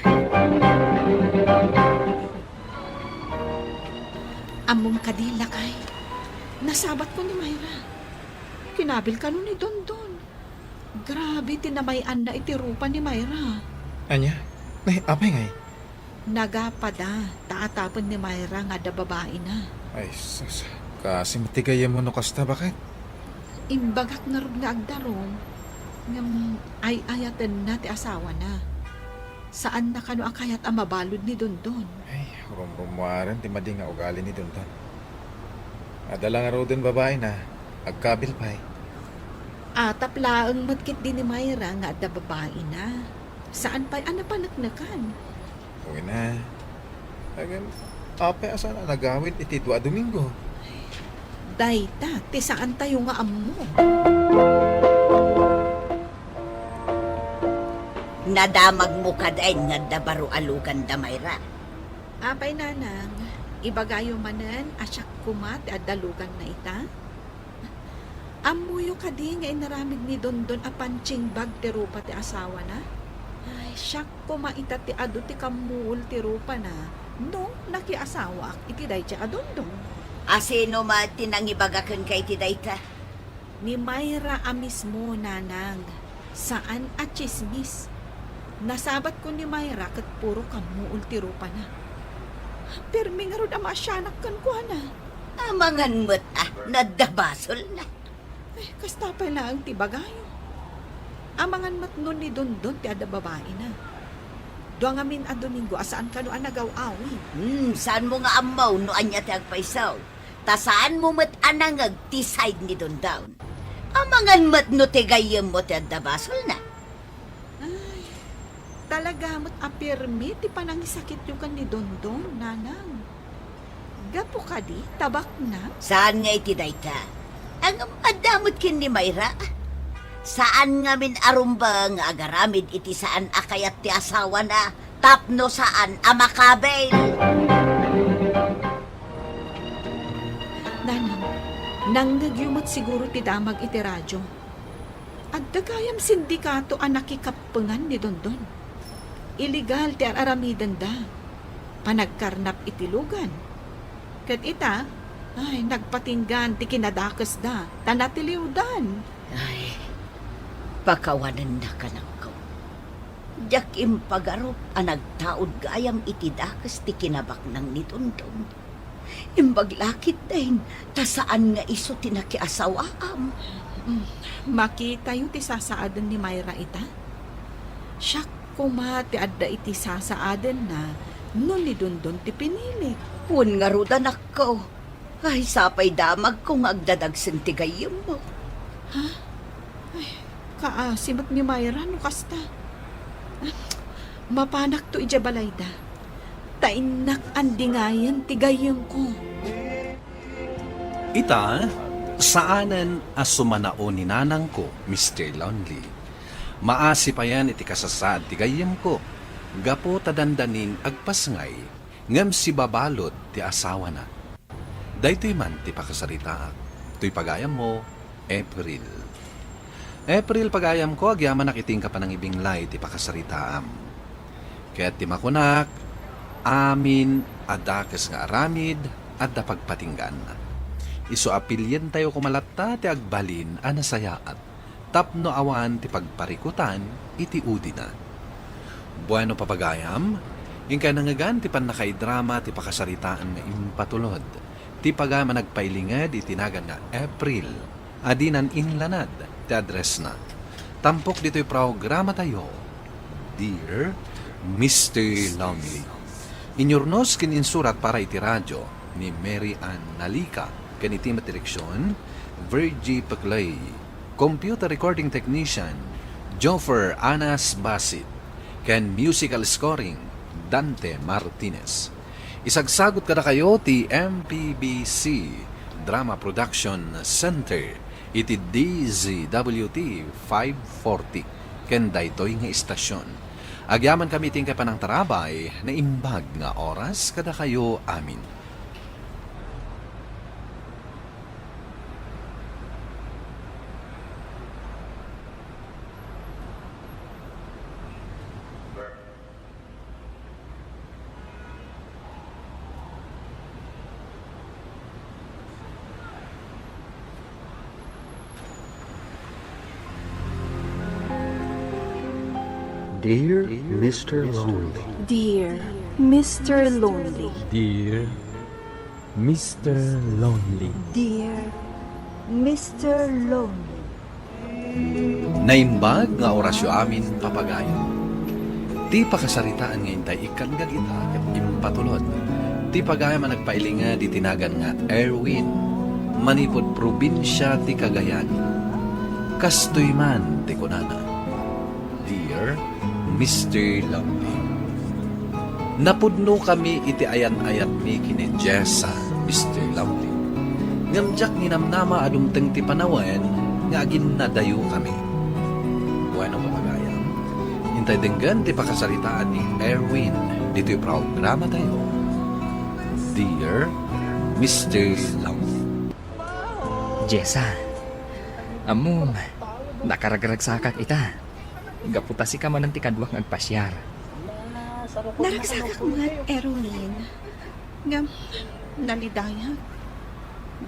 Ammom kadi, lakay? Nasabatko ni Mayra. Kinabil kano ni Dondon. Grabe ti namay-anna iti rupa ni Mayra. Ania? Nay, apay ngay? Nagapada, ta atapen ni Mayra nga adda babaina. Ay, sus. Kaasi met ti gayyemmo no kasta, baket? Imbagak ngarud nga agdarum, ngem ay-ayatenna ti asawana. Saanna kano a kayat a mabalud ni Dondon. Ay, rumrummuaren ti madi nga ugali ni Dondon. Adda la ngaruden babaina, agkabil pay. Atap laeng met ketdi ni Mayra nga adda babaina. Saan pay a napaneknekan. Wen a. Ngem, apay a saan a nagawid iti dua a Domingo? Dayta ti saantayo nga ammo. Nadamagmo kadi nga adda baro a luganda, Mayra? Apay, Nanang, ibagayo manen a siak koma ti adda luganna ita? Ammoyo kadi nga inaramid ni Dondon a pansingbag ti rupa ti asawana? Ay, siak koma ita ti adu ti kammuol ti rupana no nakiasawaak iti daydiay a Dondon. A sino met ti nangibaga kenka iti dayta? Ni Mayra a mismo, Nanang. Saan a tsismis. Nasabatko ni Mayra ket puro kammuol ti rupana. Permi ngarud a maasianak kenkuana. Amangan met a nadda basolna. Ay, kasta pay laeng ti bagayo. Amangan met no ni Dondon ti adda babaina. Dua ngamin a Domingo a saan kano a nagaw-awid. Hmm, saanmo nga ammo no ania ti agpayso. Ta saanmo met a nangeg ti side ni Dondon. Amangan met no ti gayyemmo ti adda basolna. Ay, talaga met a permi ti panangisakityo ken ni Dondon, Nanang. Gapu kadi ta baknang? Saan nga iti dayta. Ngem adda met ken ni Mayra. Saan ngamin a rumbeng nga agaramid iti saan a kayat ti asawana tapno saan a makabil. Nanang, nangngegyo met siguro ti damag iti radio. Adda gayam sindikato a nakikappengan ni Dondon. Illegal ti ar-aramidenda. Panagkarnap iti lugan. Ket ita, ay, nagpatinggan ti kinadakesda, ta natiliwdan. Ay, pakawanennaka, anakko. Diak impagarup a nagtaud gayam iti dakes ti kinabaknang ni Dondon. Imbag la ketdin, ta saan nga isu ti nakiasawaam. Mm, makitayo ti sasaaden ni Mayra ita. Siak koma ti adda iti sasaadenna no ni Dondon ti pinili. Wen ngarud, anakko. Ay, sapay damagko nga agdadagsen ti gayyemmo. Ha? Ay, kaasi met ni Myra no kasta. Ah, mapanakto idiay balayda. Ta innak andingayen ti gayyemko. Ita, saanen a sumanao ni nanangko, Mister Lonely. Maasi payen iti kasasaad ti gayyemko, gapu ta dandanin agpasngay, ngem sibabalud ti asawana. Daytoy man ti pakasaritaak. Toy pagayammo, April. April, pagayamko, agyamanak iti inka panangibinglay ti pakasaritaam. Ket ti makunak, amin a dakes nga aramid, adda pagpatinggan. Isu a pilientayo koma latta ti agbalin a nasayaat tapno awan ti pagparikutan iti udina. Bueno, papagayam, inkay nangngegan ti pannakaidrama ti pakasaritaan nga impatulod. Ti pagayam a nagpailinged iti nagan nga April, a dinan inlanad ti addressna. Tampok ditoy programatayo, Dear Mister Lonely. Inyurnos ken insurat para iti radio ni Mary Ann Nalica ken iti met direksion, Virgie Peclay. Computer recording technician, Joffer Anas Basit, ken musical scoring, Dante Martinez. Isagsagut kadakayo ti M P B C Drama Production Center iti D Z W T five forty ken daytoy nga istasyon. Agyamankami ti inkay panangtarabay, naimbag nga oras kadakayo amin. Dear Mister Lonely. Dear Mister Lonely. Dear Mister Lonely. Dear Mister Lonely. Naimbag nga orasyo amin, papagayo. Ti pakasaritaan nga intay ikkan nga gita ket impatulod. Ti pagayam a nagpailinged iti nagan nga Erwin, manipud probinsia ti Cagayan. Kastoy man ti kunana, Dear Mister Lonely. Napudno kami iti ayan-ayatmi ken ni Jessa, Mister Lonely. Ngem diak ninamnama a dumteng ti panawen nga aginnadayo kami. Bueno, papagayam, intay denggen ti pakasaritaan ni Erwin ditoy programatayo, Dear Mister Lonely. Jessa, ammom, nakaragragsakak ita. Gapu ta sika manen ti kaduak nga agpasiar. Naragsakak met, Erwin. Ngem, nalidayak.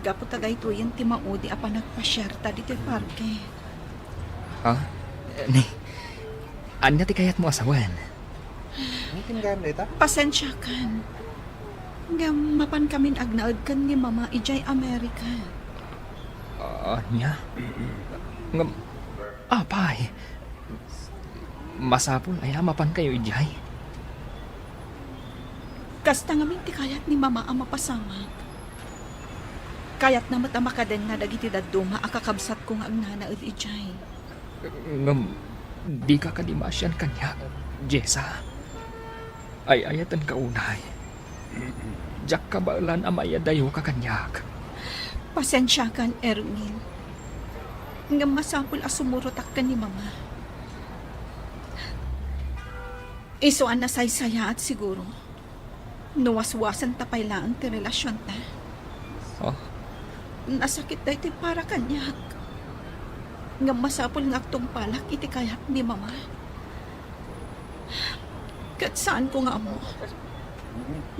Gapu ta daytoyen ti maudi a panagpasiarta ditoy parke. Ha? Ni, ania ti kayatmo a sawen? Pasensiakan. Ngem mapankamin agnaed ken ni Mama idiay Amerika. Ania? Ngem, apay, masapul aya mapankayo idiay? Kasta ngamin ti kayat ni Mama a mapasamak. Kayatna met a makadenna dagiti dadduma a kakabsatko nga agnanaed idiay. Ngem, dika kadi maasian kaniak, Jessa. Ay-ayatenka unay. Diak kabaelan a maiyadayoka kaniak. Pasensiakan, Erwin. Ngem masapul a sumurotak ken ni Mama. Isu a nasaysayaat siguro no waswasenta pay laeng ti relasionta. Oh? Nasakit daytoy para kaniak. Ngem masapul nga agtungpalak iti kayat ni Mama. Ket saanko nga ammo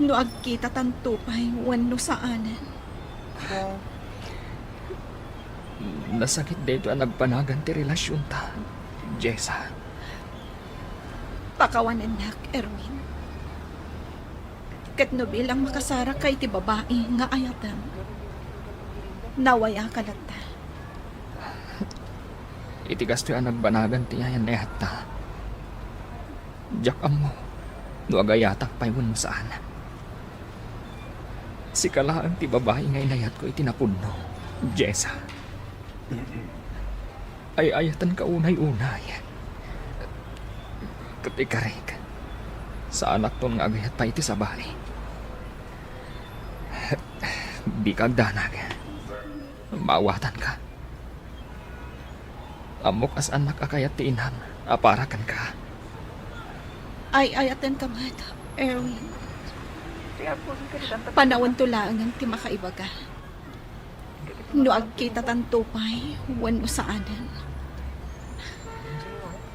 no agkitatanto pay wenno saanen. Nasakit daytoy a nagbanagan ti relasionta, Jessa. Pakawanennak, Erwin. Ket no bilang makasaraka iti babai nga ayatem, nawayaka latta. Iti kastoy a nagbanagan ti ayan-ayatta, diak ammo no agayatak pay wenno saan. Sika laeng ti babai nga inayatko iti napudno, Jessa. Ay-ayatenka unay-unay. Ket ikarik, saanakton nga agayat pay iti sabali. Dika agdanag. Maawatanka. Ammok a saannak a kayat ti inam a para kenka. Ay-ayatenka met, Erwin. Panawanto laengen ti makaibaga. No agkitatanto pay wenno saanen.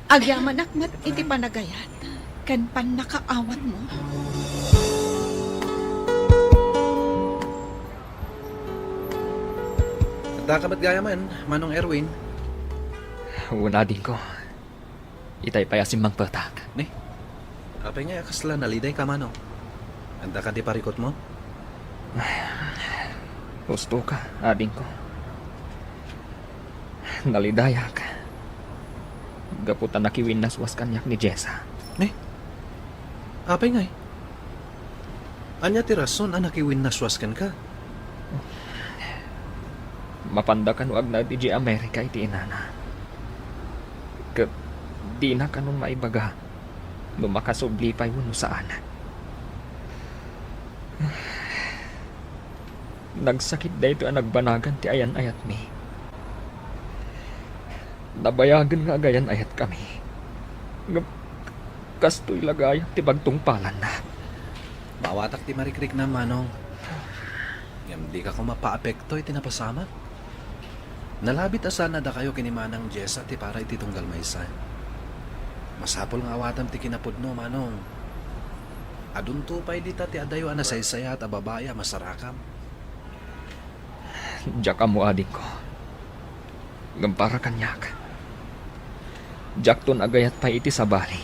Agyamanak met iti panagayat ken pannakaawatmo. Addaka met gayamen, Manong Erwin. Wen, adingko. Itay pay a simmangpetak. Ne? Apay ngay a kasla nalidayka, Manong? Adda kadi parikutmo? Husto ka, adingko. Nalidayak. Gapu ta nakiwinnaswas kaniak ni Jessa. Ne? Apay ngay? Ania ti rason a nakiwinnaswas kenka? Mapanda kano agnaed idiay Amerika iti inana. Ket dina kanon maibaga no makasubli pay wenno saan. Nagsakit daytoy a nagbanagan ti ayan-ayatmi. Nabayagen nga agayan-ayatkami. Ngem kastoy la gayam ti pagtungpalanna. Maawatak ti marikriknam, Manong. Ngem dika koma paapekto iti napasamak. Nalabit a saan a dakayo ken ni Manang Jessa ti para iti tunggal maysa. Masapul nga awatam ti kinapudno, Manong. Adunto pay dita ti adayo a nasaysayaat a babai a masarakam. Diak ammo, adingko. Ngem para kaniak, diakton agayat pay iti sabali.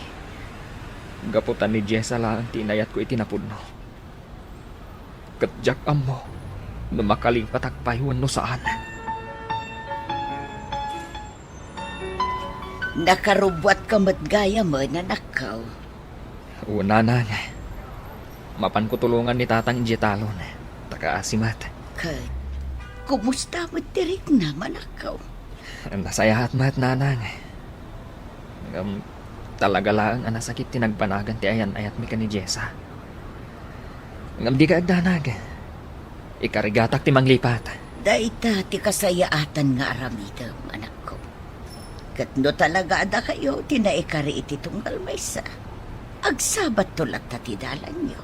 Gapu ta ni Jessa laeng ti inayatko iti napudno. Ket diak ammo no makalipatak pay wenno saan. Nakarubbuatka met gayamen, anakko. O, nanang, mapanko tulongan ni tatang idiay talon, ta kaasi met. Ket, kumusta met ti riknam, anakko? Nasayaat met, nanang. Ngem, talaga laeng a nasakit ti nagbanagan ti ayan-ayatmi ken ni Jessa. Ngem dika agdanag. Ikarigatak ti manglipat. Dayta ti kasayaatan nga aramidem, anakko. Ket no talaga a dakayo ti naikari iti tunggal maysa, agsabatto latta ti dalanyo.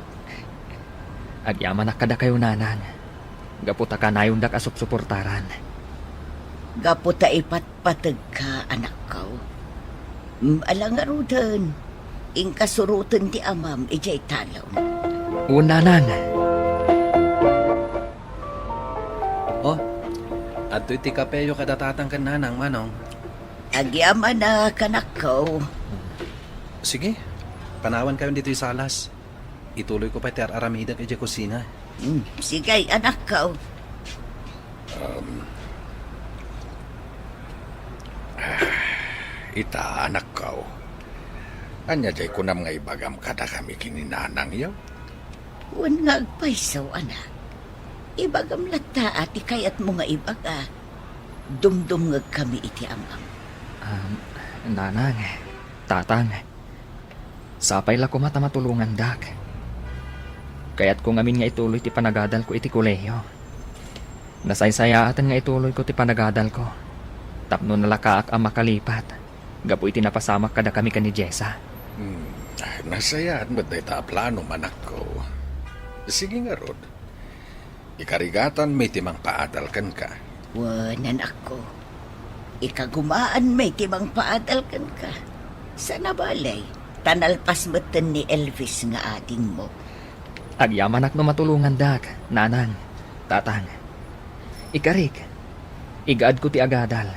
Agyamanak kadakayo, nanang, gapu ta kanayondak a supsuportaran. Gapu ta ipatpategka, anakko. Mm, ala ngaruden, inkasuroten ti amam idiay talon. O, nanang. O, adtoy ti kapeyo kada tatang ken nanang, manong. Agyamanak, anakko. Sige, panawankayon ditoy salas. Ituloyko pay ti ar-aramidek idiay kusina. Hmm, sige, anakko. Um, ah, ita, anakko. Ania jay kunam nga ibagam kadakami ken ni nanangyo? Wen nga agpayso, anak. Ibagam latta ti kayatmo nga ibaga. Dumdumngegkami iti amam. Um, nanang, tatang, sapay la koma ta matulongandak. Kayatko ngamin nga ituloy ti panagadalko iti kolehiyo. Nasaysayaaten nga ituloyko ti panagadalko tapno nalakaak a makalipat gapu iti napasamak kadakami ken ni Jessa. Hmm, nasayaat met dayta a plano, anakko. Sige ngarud, ikarigatanmi ti mangpaadal kenka. Wen, anakko. Ikagumaanmi ti mangpaadal kenka. Sana balay, ta nalpas metten ni Elvis nga adingmo. Agyamanak no matulongandak, nanang, tatang. Ikarik, igaadko ti agadal.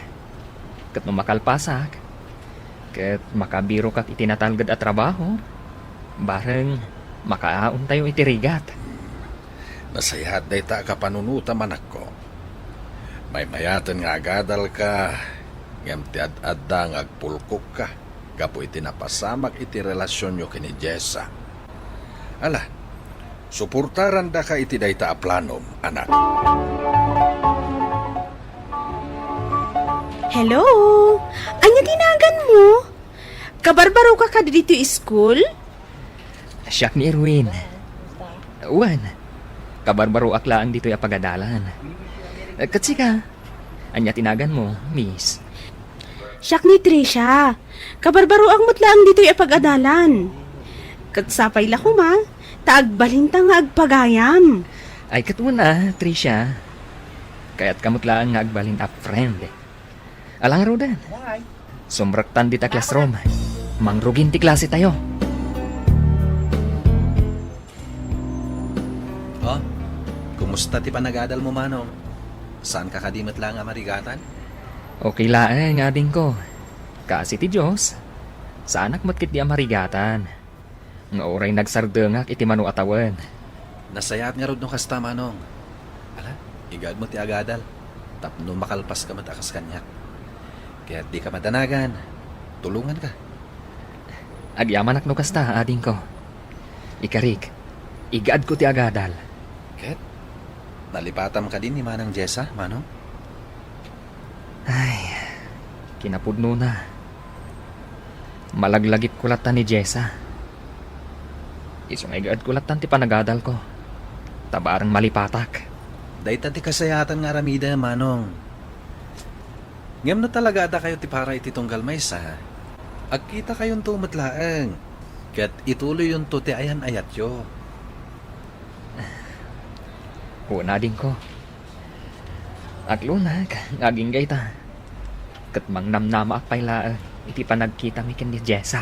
Ket no makalpasak, ket makabirokak iti natalged a trabaho, bareng makaaontayo iti rigat. Nasayaat dayta a kapanunotam, anakko. Maymayaten nga agadalka, ngem ti ad-adda nga agpulkokka gapu iti napasamak iti relasionyo ken ni Jessa. Ala, Suportarandaka iti dayta a planom, anak. Hello? Ania ti naganmo? Kabarbaroka kadi ditoy school? Siak ni Erwin. Wen, kabarbaroak laeng ditoy a pagadalan. Ket sika, ania ti naganmo, miss? Siak ni Tricia. Kabarbaroak met laeng ditoy a pagadalan. Ket sapay la koma, ta agbalinta nga agpagayam. Ay, ket wen a, Tricia. Kayatka met laeng nga agbalin a friend. Ala ngaruden. Sumrektan dita classroom. Mangrugin ti klase tayo. Oh, kumusta ti panagadalmo, Manong? Saanka kadi met laeng a marigatan? Okay laeng, adingko. Kaasi ti Dios, saanak met ketdi a marigatan. Nga uray nagsardengak iti mano a tawen. Nasayaat ngarud no kasta, Manong. Ala, igaedmo ti agadal, tapno makalpaska met a kas kaniak. Ket dika madanagan, tulonganka. Agyamanak no kasta, adingko. Ikarik, igaedko ti agadal. Ket, nalipatam kadi ni Manang Jessa, Manong? Ay, kinapudnona. Malaglagipko latta ni Jessa. Isu nga igaedko lattan ti panagadalko. Ta bareng malipatak. Dayta ti kasayaatan nga aramidem, Manong. Ngem no talaga adda kayo ti para iti tunggal maysa, agkita kayonto met laeng, ket ituloyyonto ti ayan-ayatyo. Wen, adingko. Aklonak nga agingga ita. Ket mangnamnamaak pay laeng iti panagkitami ken ni Jessa.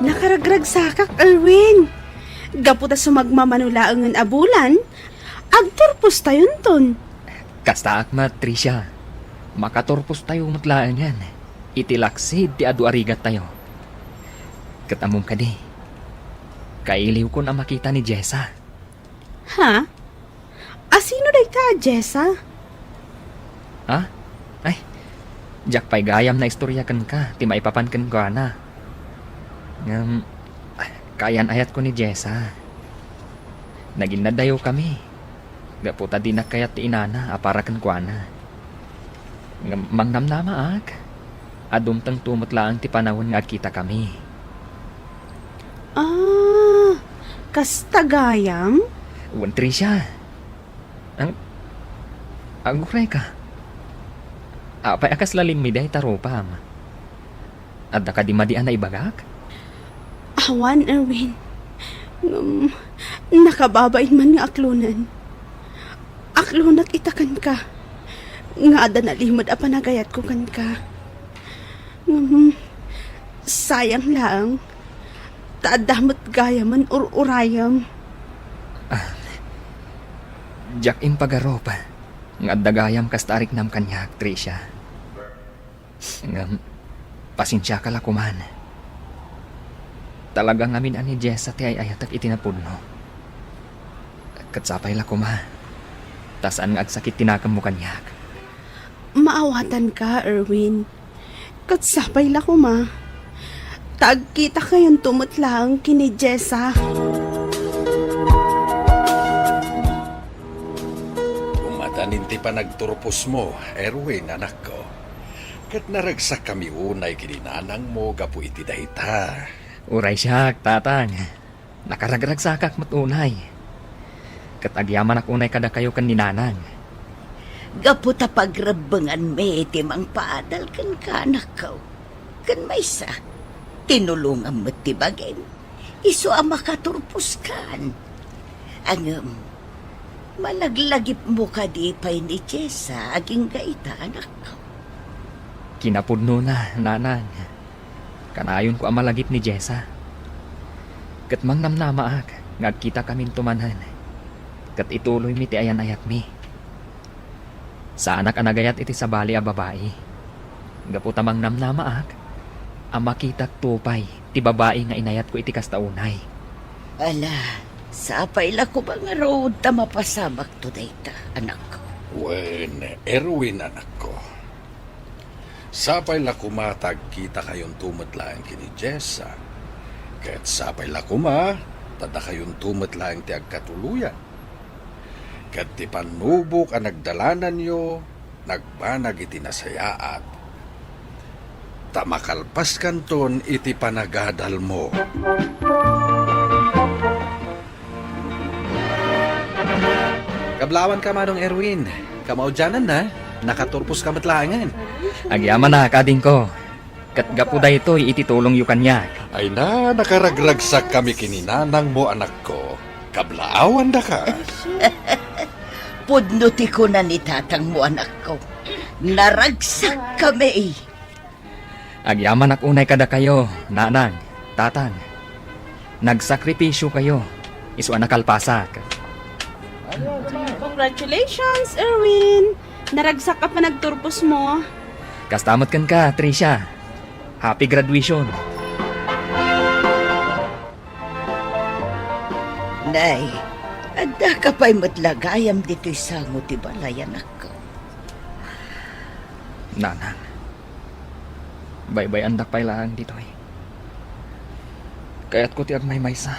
Nakaragragsakak, Erwin. Gapu ta sumagmamano laengen a bulan, agturpostayonton. Kastaak met, Tricia. Makaturpostayo met laengen iti laksid ti adu a rigattayo. Ket ammom kadi, kailiwkon a makita ni Jessa. Ha? A sino dayta a Jessa? Ha? Ay, diak pay gayam naistorya kenka ti maipapan kenkuana. Ngem, ay, kaayan-ayatko ni Jessa. Naginnadayokami gapu ta dinak kayat ti inana a para kenkuana. Ngem mangnamnamaak a dumtengto met laeng ti panawen nga agkitakami. Ah, kasta gayam? Wen, Tricia. Ang, agurayka. Apay a kasla limmida ita rupam? Adda kadi madi a naibagak? Awan, Erwin. Ngem, nakababain man nga aklonen. Aklonak ita kenka, nga adda nalimed a panagayatko kenka. Ngem, sayang laeng, ta adda met gayamen ur-urayem. Ah, diak impagarup nga adda gayam kasta a riknam kaniak, Tricia. Ngem, pasensiaka la koman. Talaga ngamin a ni Jessa ti ay-ayatek iti napudno. Ket sapay la koma, ta saan nga agsakit ti nakemmo kaniak. Maawatanka, Erwin. Ket sapay la koma, ta agkitakayonto met laeng ken ni Jessa. Umadanin ti panagturposmo, Erwin, anakko. Ket naragsakkami unay ken ni nanangmo gapu iti dayta. Uray siak, Tatang. Nakaragragsakak met unay. Ket agyamanak unay kadakayo ken ni Nanang. Gapu ta pagrebbenganmi ti mangpaadal kenka, anakko. Ken maysa, tinulongam met ti bagim. Isu a makaturposkan. Ngem, malaglagipmo kadi pay ni Jessa agingga ita, anakko? Kinapudnona, Nanang. Kanayonko a malagip ni Jessa. Ket mangnamnamaak nga agkitakaminto manen. Ket ituloymi ti ayan-ayatmi. Saanak a nagayat iti sabali a babai. Gapu ta mangnamnamaak a makitak to pay ti babai nga inayatko iti kasta unay. Ala, sapay la koma ngarud ta mapasamakto dayta, anakko. Wen, Erwin, anakko. Sapay la koma ta agkitakayon to met laeng ken ni Jessa. Ket sapay la koma ta dakayon to met laeng ti agkatuloyan. Ket ti pannubok a nagdalananyo, nagbanag iti nasayaat, ta makalpaskanton iti panagadalmo. Kablaawanka, Manong Erwin. Kamaudiananna, nakaturposka met laengen. Agyamanak, adingko. Ket gapu daytoy iti tulongyo kaniak. Ay na, nakaragragsakkami ken ni nanangmo, anakko. Kablaawandaka. Pudno ti kuna ni tatangmo, anakko. Naragsakkami. Agyamanak unay kadakayo, nanang, tatang. Nagsakripisiokayo, isu a nakalpasak. Congratulations, Erwin! Naragsak a panagturposmo. Kasta met kenka, Tricia. Happy graduation. Nay, addaka pay met la gayam ditoy sango ti balay, anakko. Nanang, baybay-andak pay laeng ditoy. Kayatko ti agmaymaysa.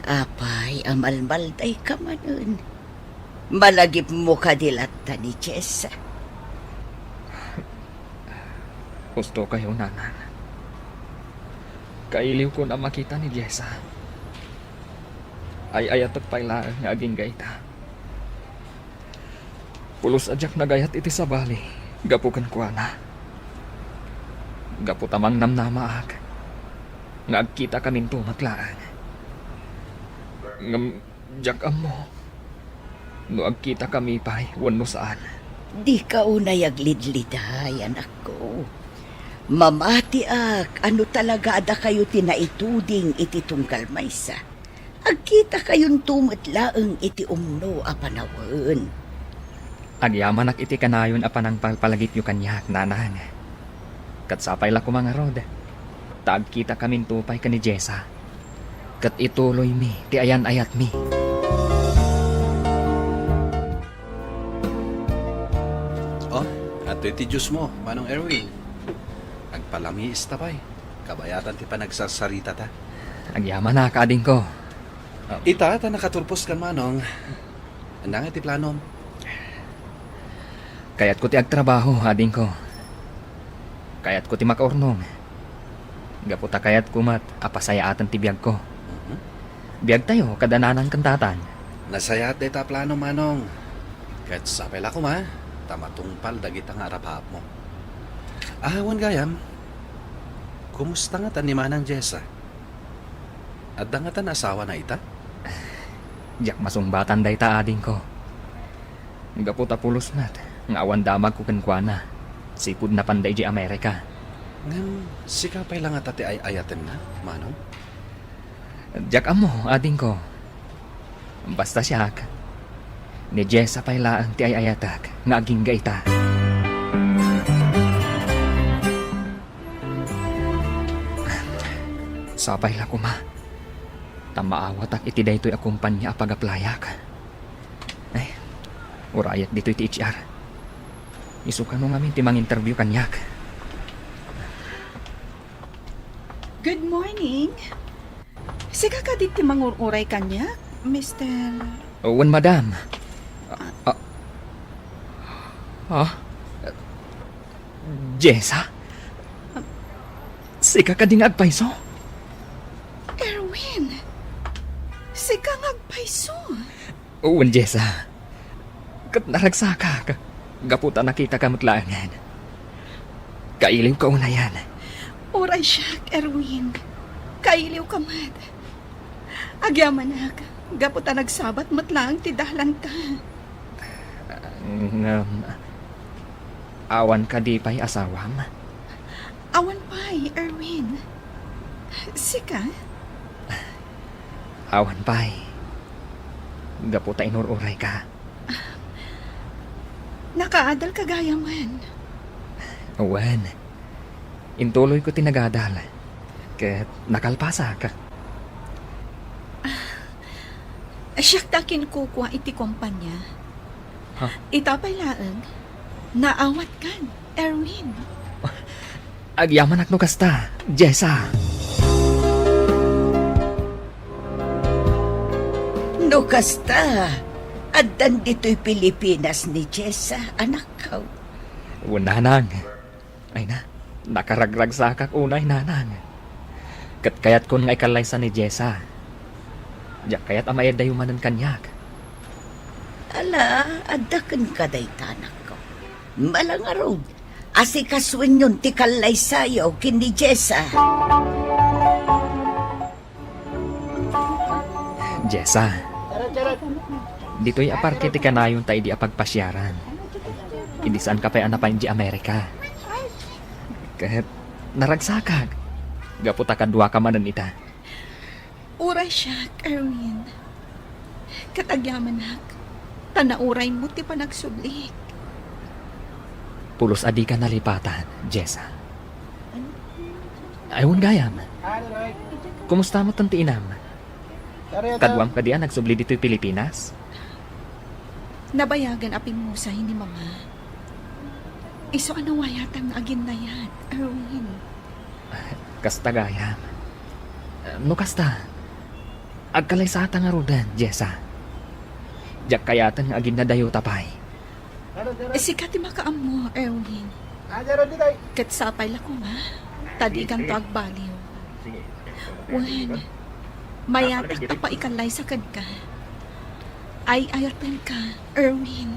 Apay a malmaldayka manen? Malagipmo kadi latta ni Jessa? Husto kayo, nanang. Kailiwkon a makita ni Jessa. Ay-ayatek pay laeng nga agingga ita. Pulos a diak nagayat iti sabali gapu kenkuana. Gapu ta mangnamnamaak nga agkitakaminto met laeng. Ngem diak ammo no agkitakami pay wenno saan. Dika unay aglidliday, anakko. Mamatiak a no talaga a dakayo ti naituding iti tunggal maysa. Agkitakayonto met laeng iti umno a panawen. Agyamanak iti kanayon a panangpalpalagipyo kaniak, nanang. Ket sapay la koma ngarud, ta agkitakaminto pay ken ni Jessa. Ket ituloymi ti ayan-ayatmi. Oh, adtoy ti juice mo, Manong Erwin. Agpalamiista pay. Kabayatan ti panagsarsaritata. Agyamanak, adingko. Ita, ta nakaturpos kan Manong. Ania nga ti planom? Kayatko ti agtrabaho, adingko. Kayatko ti makaurnong. Gapu ta kayatko met a pasayaaten ti biagko. Mhm. Biagtayo kada nanang ken tatang. Nasayaat dayta a plano, Manong. Ket sapay la koma, ta matungpal dagita nga arapaapmo. Ah, wen gayam, kumusta ngata ni Manang Jessa? Adda ngata naasawana ita? Diak masungbatan dayta, adingko. Gapu ta pulos met nga awan damagko kenkuana, sipud napanda idiay Amerika. Ngem sika pay la ngata ti ay-ayatenna, Manong? Diak ammo, adingko. Basta siak, ni Jessa pay laeng ti ay-ayatek nga agingga ita. Sapay la koma, ta maawatak iti daytoy a kompania a pag-applyak. Ay, urayek ditoy ti H R. Isu kano ngamin ti manginterview kaniak. Good morning. Sika kadi ti mangur-uray kaniak, Mister? Wen, madam. Ah, ah, ah? Jessa? Sika kadi nga agpayso? Erwin, sika nga agpayso? Wen, Jessa. Ket naragsakak gapu ta nakitaka met laengen. Kailiwka unayen. Uray siak, Erwin. Kailiwka met. Agyamanak, gapu ta nagsabat met laeng ti dahlanta. Ngem, awan kadi pay asawam? Awan pay, Erwin. Sika? Awan pay. Gapu ta inur-urayka. Nakaadalka gayamen. Wen. Intuloyko ti nagadal, ket nakalpasak. Siak ta kinkukua iti kompania. Ha? Ita pay laeng, naawatkan, Erwin. Agyamanak no kasta, Jessa. No kasta, addan ditoy Pilipinas ni Jessa, anakko. Wen, nanang. Ay na, nakaragragsakak unay, nanang. Ket kayatkon nga ikallaysa ni Jessa. Diak kayat a maayaddayo manen kaniak. Ala, adda kenka dayta, anakko. Malangarud, asikasuenyon ti kallaysayo ken ni Jessa. Jessa, ditoy a parke ti kanayonta idi a pagpasiaran. Idi saanka pay a napan idiay Amerika. Ket naragsakak, gapu ta kaduaka manen ita. Uray siak, Erwin. Ket agyamanak, ta nauraymo ti panagsublik. Pulos a dika nalipatan, Jessa. Ay, wen gayam. Kumusta met ti inam? Kaduam kadi a nagsubli ditoy Pilipinas? Nabayagan a pimmusay ni Mama. Isu a nawayatam nga aginnayat, Erwin. Kasta gayam. No kasta, agkalaysata ngaruden, Jessa. Diak kayaten nga aginnadayota pay. Sika ti makaammo, Erwin. Ket sapay la koma, ta dikanto agbaliw. Wen, mayatak a paikallaysa kenka. Ay-ayatenka, Erwin.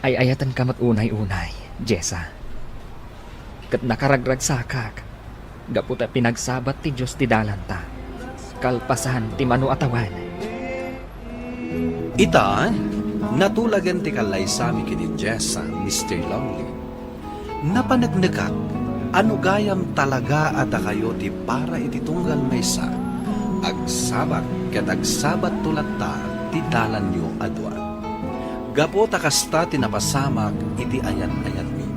Ay-ayatenka met unay-unay, Jessa. Ket nakaragragsakak gapu ta pinagsabat ti Dios ti dalanta, kalpasan ti mano a tawen. Ita, natulagen ti kallaysami ken ni Jessa, Mister Lonely. Napaneknekak a no gayam talaga a dakayo ti para iti tunggal maysa, agsabat ket agsabatto latta ti dalanyo a dua. Gapu ta kasta ti napasamak iti ayat-ayatmi.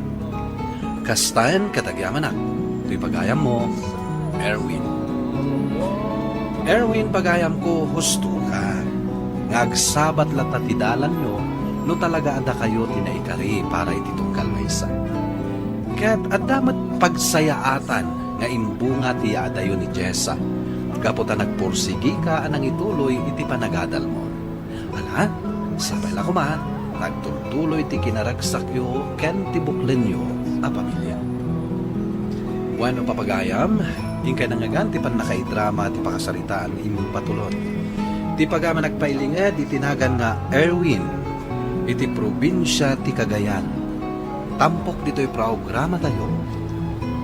Kastaen ket agyamanak, toy pagayammo, Erwin. Erwin, pagayamko, hustoka nga agsabat latta ti dalanyo no talaga a dakayo ti naikari para iti tunggal maysa. Ket adda met pagsayaatan nga imbunga ti yaadayo ni Jessa, gapu ta nagpursigika a nangituloy iti panagadalmo. Ala, sapay la koma, nagtultuloy ti kinaragsakyo ken ti buklenyo a pamilia. Wenno, papagayam, inkay nangngegan ti pannakaidrama ti pakasaritaan nga impatulod. Ti pagayam a nagpailinged iti nagan nga Erwin, iti probinsia ti Cagayan. Tampok ditoy programatayo,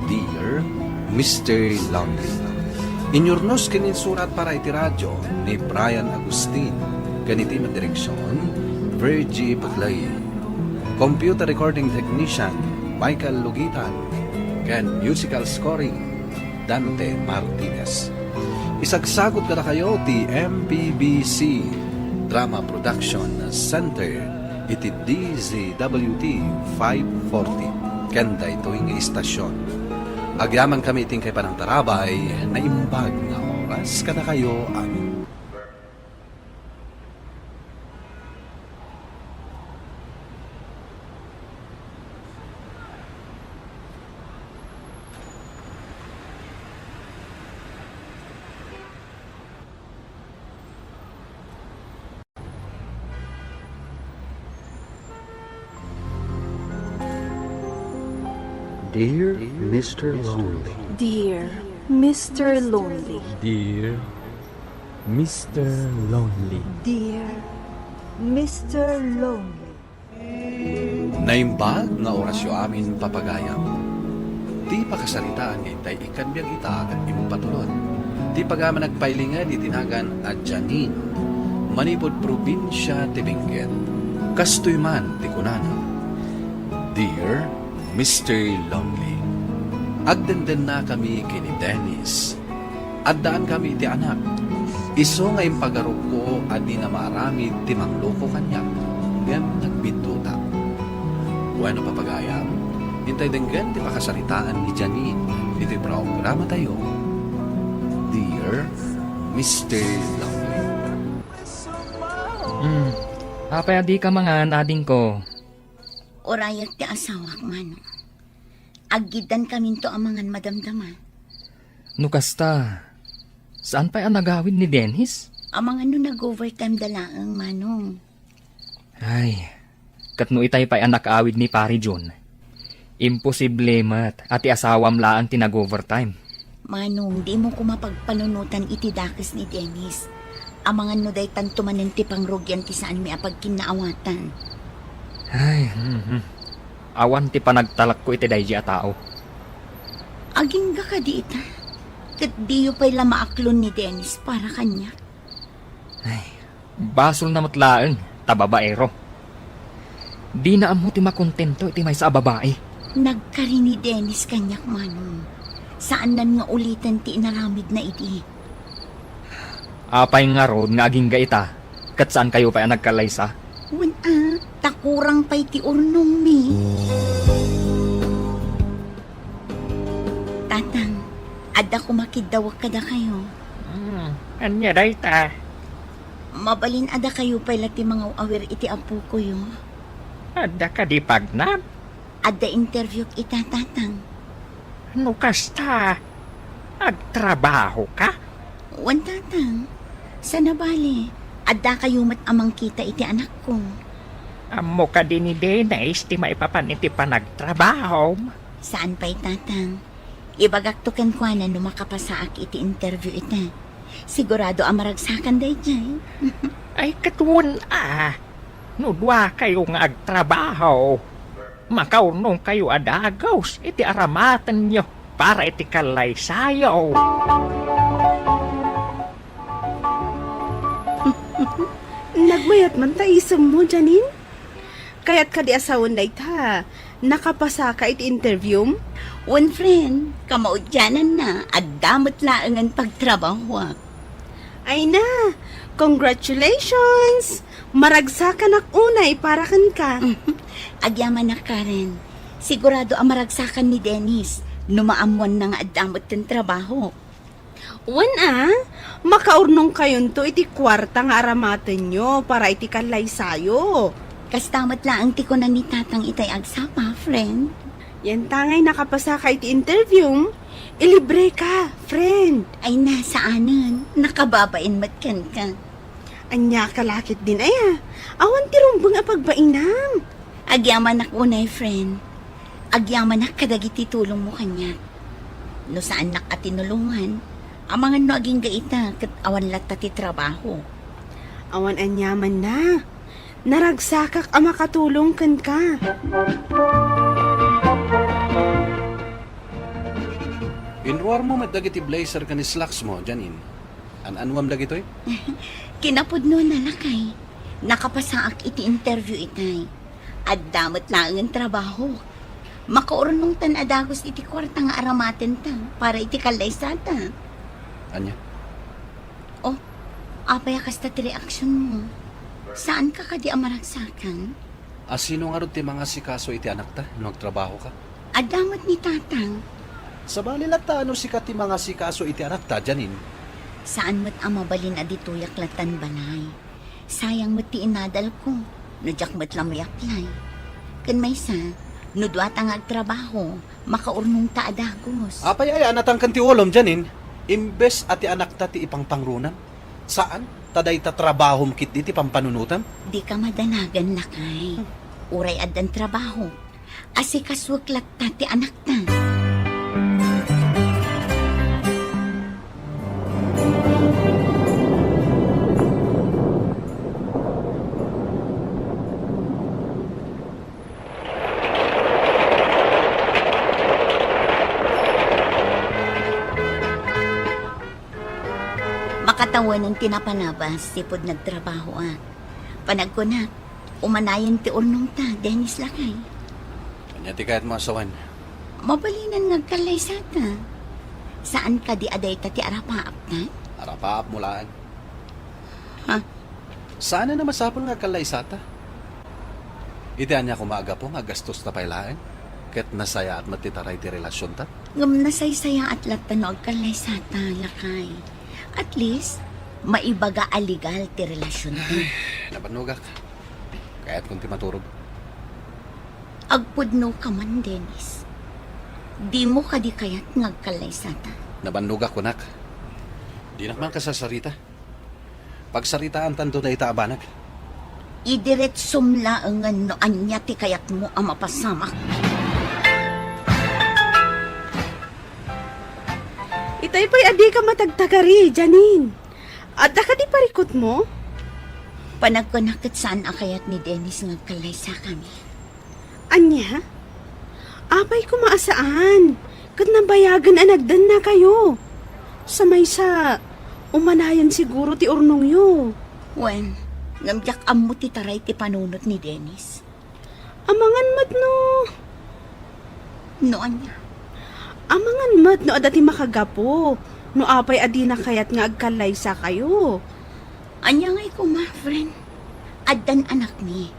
Dear Mister Lonely. Inyurnos ken insurat para iti radyo ni Brian Agustin, ken iti direksion, Virgie Paclay. Computer recording technician, Michael Lugitan, ken musical scoring, Dante Martinez. Isagsagut kadakayo ti M P B C Drama Production Center iti D Z W T five forty ken daytoy nga istasion. Agyamankami iti inkay panangtarabay, naimbag nga oras kadakayo amin. Dear Mister Lonely. Dear Mister Lonely. Dear Mister Lonely. Dear Mister Lonely. Naimbag nga orasyo amin, papagayam. Ti pakasaritaan nga itay ikkan biag ita ket impatulod. Ti pagayam a nagpailinged iti nagan a Janine, manipud probinsia ti Benguet. Kastoy man ti kunana, Dear Mister Lonely, agdendennakami ken ni Dennis. Addaankami iti anak. Isu nga impagarupko a dina maaramid ti mangloko kaniak, ngem nagbiddutak. Wenno, papagayam, intay denggen ti pakasaritaan ni Janine Programa tayo, Dear Mister Longwit. Hmm. Apay a dika mangan, adingko? Urayak ti asawak, Manong. Aggiddan kaminto a mangan madamdama. No kasta, saan pay a nagawid ni Dennis? Amangan no nag-overtime da laeng, Manong. Ay, ket no itay pay a nakaawid ni Pari Jun, imposible met a ti asawam laeng ti nag-overtime. Manong, dimo koma pagpanunotan iti dakes ni Dennis. Amangan no daytanto manen ti pangrugian ti saanmi a pagkinnaawatan. Ay, mhm. Awan ti panagtalekko iti daydi a tao. Agingga kadi ita? Ket diyo pay la maaklon ni Dennis para kaniak? Ay, basolna met laeng ta babaero. Dina ammo ti makontento iti maysa a babai. Nagkari ni Dennis kaniak, Manong. Saannan nga uliten ti inaramidna idi. Apay ngarud nga agingga ita, ket saankayo pay a nagkallaysa? Wen a, ta kurang pay ti urnongmi. Tatang, adda koma kiddawek kadakayo. Hmm, ania dayta? Mabalin a dakayo pay la ti mangaw-awir iti apokoyo. Adda kadi pagnam? Adda interviewk ita, Tatang. No kasta, agtrabahoka? Wen, Tatang. Sana bale, addakayo met a mangkita iti anakko. Ammo kadi ni Dennis ti maipapan iti panagtrabahom? Saan pay, Tatang. Ibagakto kenkuana no makapasaak iti interview ita. Sigurado a maragsakan daydiay. Ay, ket wen a, no duakayo nga agtrabaho, makaurnongkayo a dagus iti aramatenyo para iti kallaysayo. Nagmayat man ta isemmo, Janine? Kayat kadi a sawen dayta? Nakapasaka iti interviewm? Wen, friend, kamaudiananna, adda met laengen pagtrabahoak. Ay na, congratulations! Maragsakanak unay para kenka. Agyamanak, Karen. Sigurado a maragsakan ni Dennis no maammoanna nga adda met ken trabaho. Wen a, makaurnongkayonto iti kuarta nga aramatenyo para iti kallaysayo. Kasta met laeng ti kuna ni Tatang itay agsapa, friend. Yantangay nakapasaka iti interviewm, ilibreka, friend. Ay na, saanen. Nakababain met kenka. Ania ka la ketdin aya? Awan ti rumbeng a pagbainam. Agyamanak unay, friend. Agyamanak kadagiti tulongmo kaniak. No saannak a tinulongan, amangan no agingga ita ket awan latta ti trabaho. Awan aniamanna. Naragsakak a makatulong kenka. Inruarmo met dagiti blazer ken slacks mo, Janine. An-anuam dagitoy? Kinapudnona, lakay. Nakapasaak iti interview itay. Adda met laengen trabaho. Makaurnongtan a dagus iti kuarta nga aramatenta para iti kallaysata. Ania? Oh, apay a kasta ti reaksionmo? Saanka kadi a maragsakan? A sino ngarud ti mangasikaso iti anakta no agtrabahoka? Adda met ni Tatang. Sabali latta no sika ti mangasikaso iti anakta, Janine. Saan met a mabalin a ditoyak lattan balay. Sayang met ti inadalko no diak met la may-apply. Ken maysa, no duata nga agtrabaho, makaurnongta a dagus. Apay aya a natangken ti ulom, Janine? Imbes a ti anakta ti ipangpangrunam? Saan? Ta dayta trabahom ketdi ti pampanunotam? Dika madanagan, lakay. Uray addan trabaho, asikasuek latta ti anakta. Makatawanen ti napalabas, sipud nagtrabahoak. Panagkunak, umanayen ti urnongta, Dennis, lakay. Ania ti kayatmo a sawen? Mabalinan nga agkallaysata. Saan kadi a dayta ti arapaapta? Arapaapmo laeng. Ha? Saan a masapul nga agkallaysata? Iti ania koma a gapu nga gastosta pay laeng, ket nasayaat met ti taray ti relasionta? Ngem nasaysayaat latta no agkallaysata, lakay. At least, maibaga a legal ti relasionta. Ay, nabannogak. Kayatkon ti maturog. Agpudno ka man, Dennis. Dimo kadi kayat nga agkallaysata? Nabannogak, kunak. Dinak man kasasarita. Pagsaritaantanto dayta a banag. Idiretsom laengen no ania ti kayatmo a mapasamak. Itay pay a dika matagtagari, Janine. Adda kadi parikutmo? Panagkunak ket saan a kayat ni Dennis nga agkallaysakami. Ania? Apay koma a saan, ket nabayagen a nagdennakayo. Sa maysa, umanayen siguro ti urnongyo. Wen, ngem diak ammo ti taray ti panunot ni Dennis. Amangan met no. No ania? Amangan met no adda ti makagapu, no apay a dina kayat nga agkallaysakayo. Ania ngay koma, friend? Addan anakmi.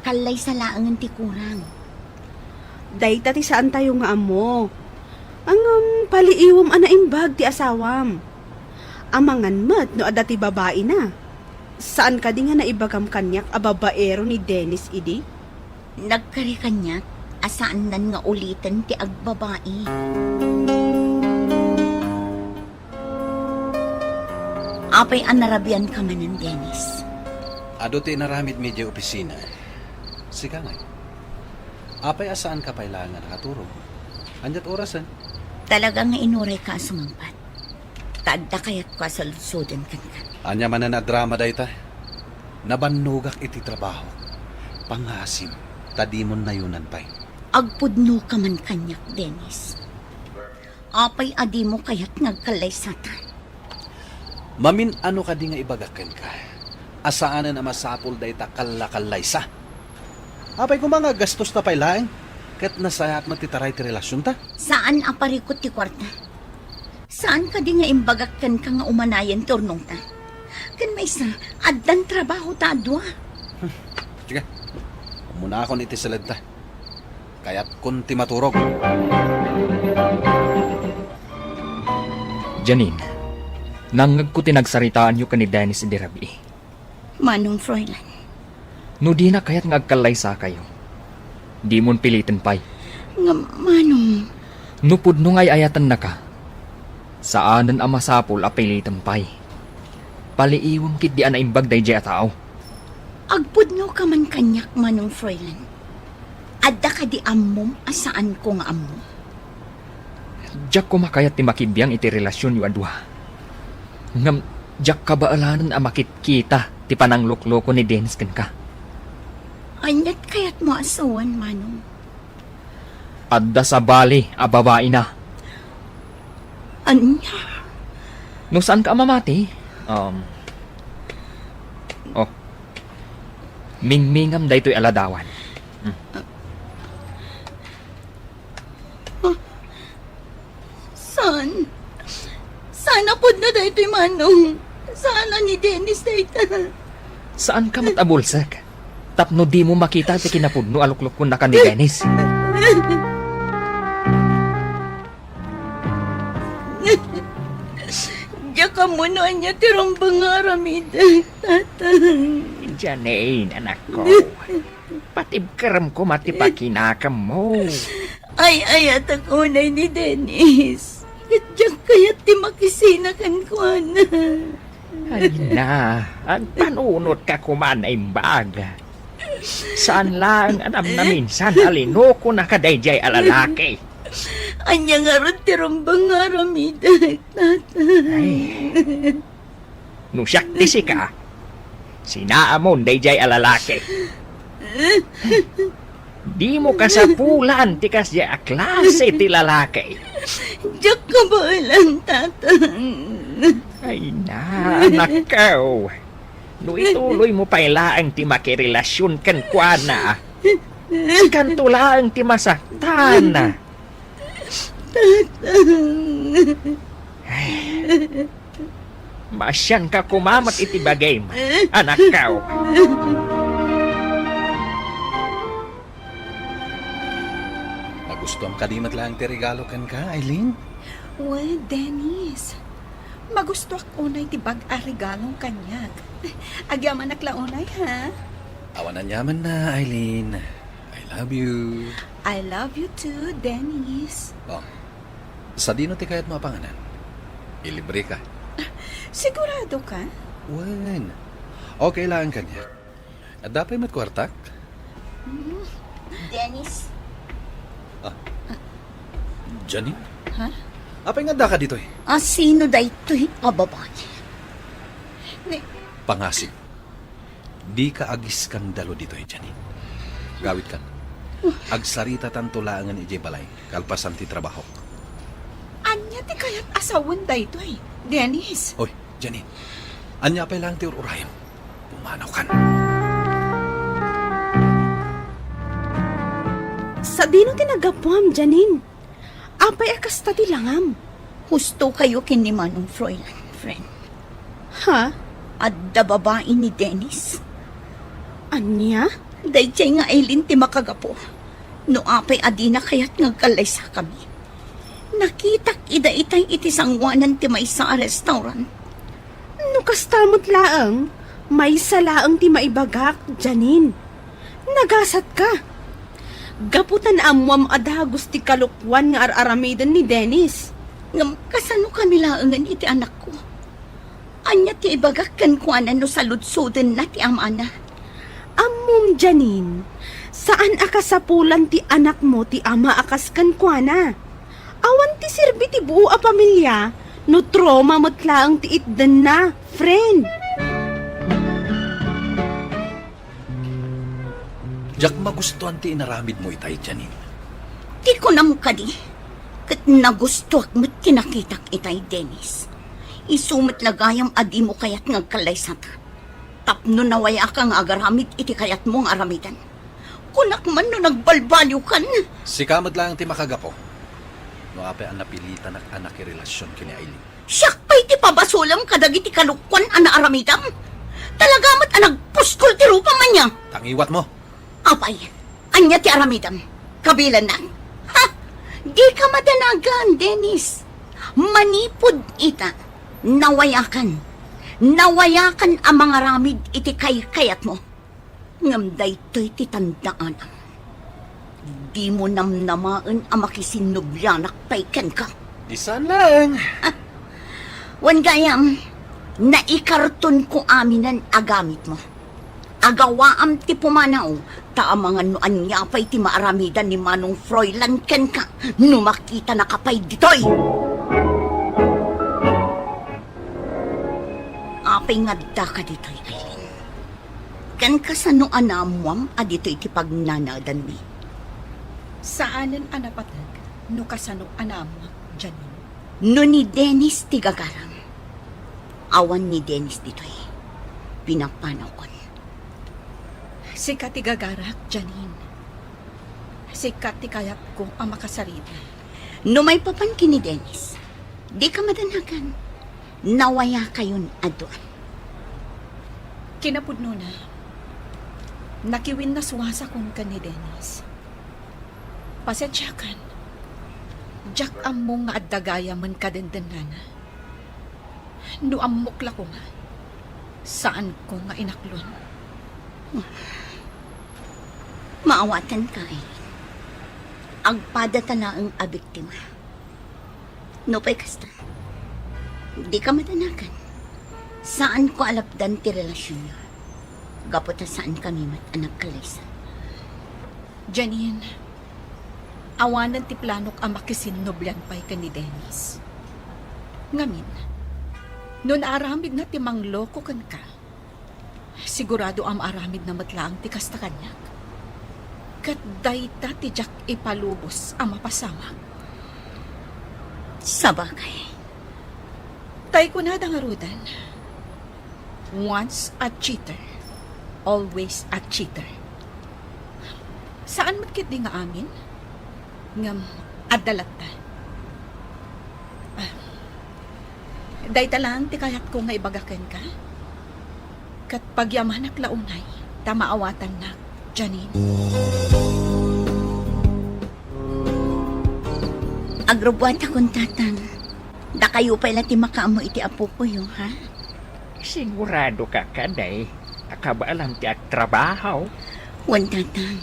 Kallaysa laengen ti kurang. Dayta ti saantayo nga ammo. Ngem paliiwem a naimbag ti asawam. Amangan met no adda ti babaina. Saan kadi nga naibagam kaniak a babaero ni Dennis idi? Nagkari kaniak a saannan nga uliten ti agbabai. Apay a narabianka manen, Dennis? Adu ti inaramidmi idiay opisina. Sika ngay. Apay a saanka pay laeng a nakaturog? Ania't orasen? Talaga nga inurayka a sumangpet. Ta adda kayatko a saludsoden kenka. Ania manen a drama dayta? Nabannogak iti trabaho. Pangasim, ta dimon nayonan pay. Agpudnoka man kaniak, Dennis. Apay a dimo kayat nga agkallaysata? Mamin-ano kadi nga ibagak kenka a saanen a masapul dayta kallakallaysa? Apay koma nga gastosta pay laeng ket nasayaat met ti taray ti relasionta? Saan a parikut ti kuarta. Saan kadi nga imbagak kenka nga umanayen ti urnongta? Ken maysa, addan trabahota a dua. Sige, ummunakon iti siledta. Kayatkon ti maturog. Janine, nangngegko ti nagsaritaanyo ken ni Dennis idi rabii. Manong Froilan. No dina kayat nga agkallaysakayo, dimon piliten pay. Ngem, Manong. No pudno nga ay-ayatennaka, saanen a masapul a piliten pay. Paliiwem ketdi a naimbag daydiay a tao. Agpudnoka man kaniak, Manong Froilan. Adda kadi ammom a saanko nga ammo? Diak koma kayat ti makibiang iti relasionyo a dua. Ngem diak kabaelanen a makitkita ti pananglukloko ni Dennis kenka. Ania't kayatmo a sawen, Manong? Adda sabali a babaina. Ania? No saanka a mamati, um, oh, mingmingam daytoy a ladawan. Hmm. Ah, saan? Saan a pudno daytoy, Manong? Saan a ni Dennis dayta? Saanka met a bulsek tapno dimo makita ti kinapudno a luklukonnaka ni Dennis. Diak ammo no ania ti rumbeng nga aramidek, Tatang. Janine, anakko. Patibkerem koma ti pakinakammo. Ay-ayatek unay ni Dennis. Ket diak kayat ti makisina kenkuana. Ay na, agpanunotka koma a naimbag. Saan laeng a namnaminsan a linukonaka daydiay a lalaki. Ania ngarud ti rumbeng nga aramidek, Tatang? Ay. No siak ti sika, sinaamon daydiay a lalaki. Dimo kasapulan ti kasdiay a klase ti lalaki. Diak kabaelan, Tatang. Ay na, anakko. No ituloymo pay laeng ti makirelasion kenkuana, sikanto laeng ti masaktan. Tatang. Ay. Maasianka koma met iti bagim, anakko. Gustuam kadi met laeng ti regalo kenka, Eileen? Wen, Dennis. Magustuak unay ti bag a regalom kaniak. Agyamanak la unay, ha? Awan aniamanna, Eileen. I love you. I love you too, Dennis. Oh, sadino ti kayatmo a panganan? Ilibre ka. Sigurado ka? Wen. Okay laeng kaniak. Adda pay met kuartak? Mm. Dennis. Ah. Janine? Ha? Apay nga addaka ditoy? Ah, sino daytoy a babae? Ni- Pangasip. Dika agiskandalo ditoy, Janine. Gawidkan. Agsaritatanto laengen idiay balay, kalpasan ti trabahok. Ania ti kayat a sawen daytoy, Dennis? Oy, Janine, ania pay laeng ti ur-urayem? Pumanawkan. Sadino ti naggapuam, Janine? Apay a kasta ti langam? Husto kayo ken ni Manong Froilan, friend. Ha? Adda babai ni Dennis. Ania? Daydiay nga Eileen ti makagapu. No apay a dina kayat nga agkallaysakami. Nakitak ida itay iti sangoanan ti maysa a restaurant. No kasta met laeng, maysa laeng ti maibagak, Janine. Nagasatka. Gapu ta naammoam a dagus ti kalokuan nga ar-aramiden ni Dennis. Ngem kasano kami laengen iti anakko? Ania ti ibagak kenkuana no saludsodenna ti amana? Ammom, Janine, saan a kasapulan ti anakmo ti ama a kas kenkuana. Awan ti serbi ti buo a pamilia no trauma met laeng ti itdenna, friend. Diak magustuan ti inaramidmo itay, Janine. Ti kunam kadi, ket nagustuak met ti nakitak itay, Dennis. Isu met la gayam a dimo kayat nga agkallaysata. Tapno nawayaka nga agaramid iti kayatmo nga aramiden. Kunak man no nagbalbaliwkan. Sika met laeng ti makagapu. No apay a napilitanak a nakirelasion ken ni Eileen. Siak pay ti pabasolem kadagiti kalokuan a naaramidam? Talaga met a nagpuskol ti rupam ania? Tangiwatmo. Apay, ania ti aramidam? Kabilannak? Ha? Dika madanagan, Dennis. Manipud ita, nawayakan. Nawayakan a mangaramid iti kaykayatmo. Ngem daytoy ti tandaanam. Dimo namnamaen a makisinnublianak pay kenka. Di saan laeng. Wen gayam, naikartonko aminen a gamitmo. Agawaam ti pumanaw, ta amangan no ania pay ti maaramidan ni Manong Froilan kenka no makitanaka pay ditoy. Apay nga addaka ditoy, Eileen? Ken kasano a naammoam a ditoy ti pagnanaedanmi? Saanen a napateg no kasano a naammoak, Janine. No ni Dennis ti gagaram, awan ni Dennis ditoy. Pinapanawkon. Sika ti gagarak, Janine. Sika ti kayatko a makasarita. No maipapan ken ni Dennis, dika madanagan. Nawayakayon a dua. Kinapudnona, nakiwinnaswasakon ken ni Dennis. Pasensiakan. Diak ammo nga adda gayamen kadendennana. No ammok la koma, saanko nga inaklon. Maawatanka, Eileen. Agpadata laeng a biktima. Nupay kasta, dika madanagan. Saanko a lapdan ti relasionyo. Gapu ta saankami met a nagkallaysa. Janine, awanen ti planok a makisinnublian pay ken ni Dennis. Ngamin, no naaramidna ti mangloko kenka, sigurado a maaramidna met laeng ti kasta kaniak. Ket dayta ti diak ipalubos a mapasamak. Sabagay. Tay kunada ngaruden, once a cheater, always a cheater. Saan met ketdi nga amin? Ngem adda latta. Ah, dayta laeng ti kayatko nga ibaga kenka. Ket pagyamanak la unay ta maawatannak, Janine. Agrubuatakon, Tatang. Dakayo pay la ti makaammo iti apokoyo, ha? Sigurado ka kadi a kabaelam ti agtrabaho? Wen, Tatang.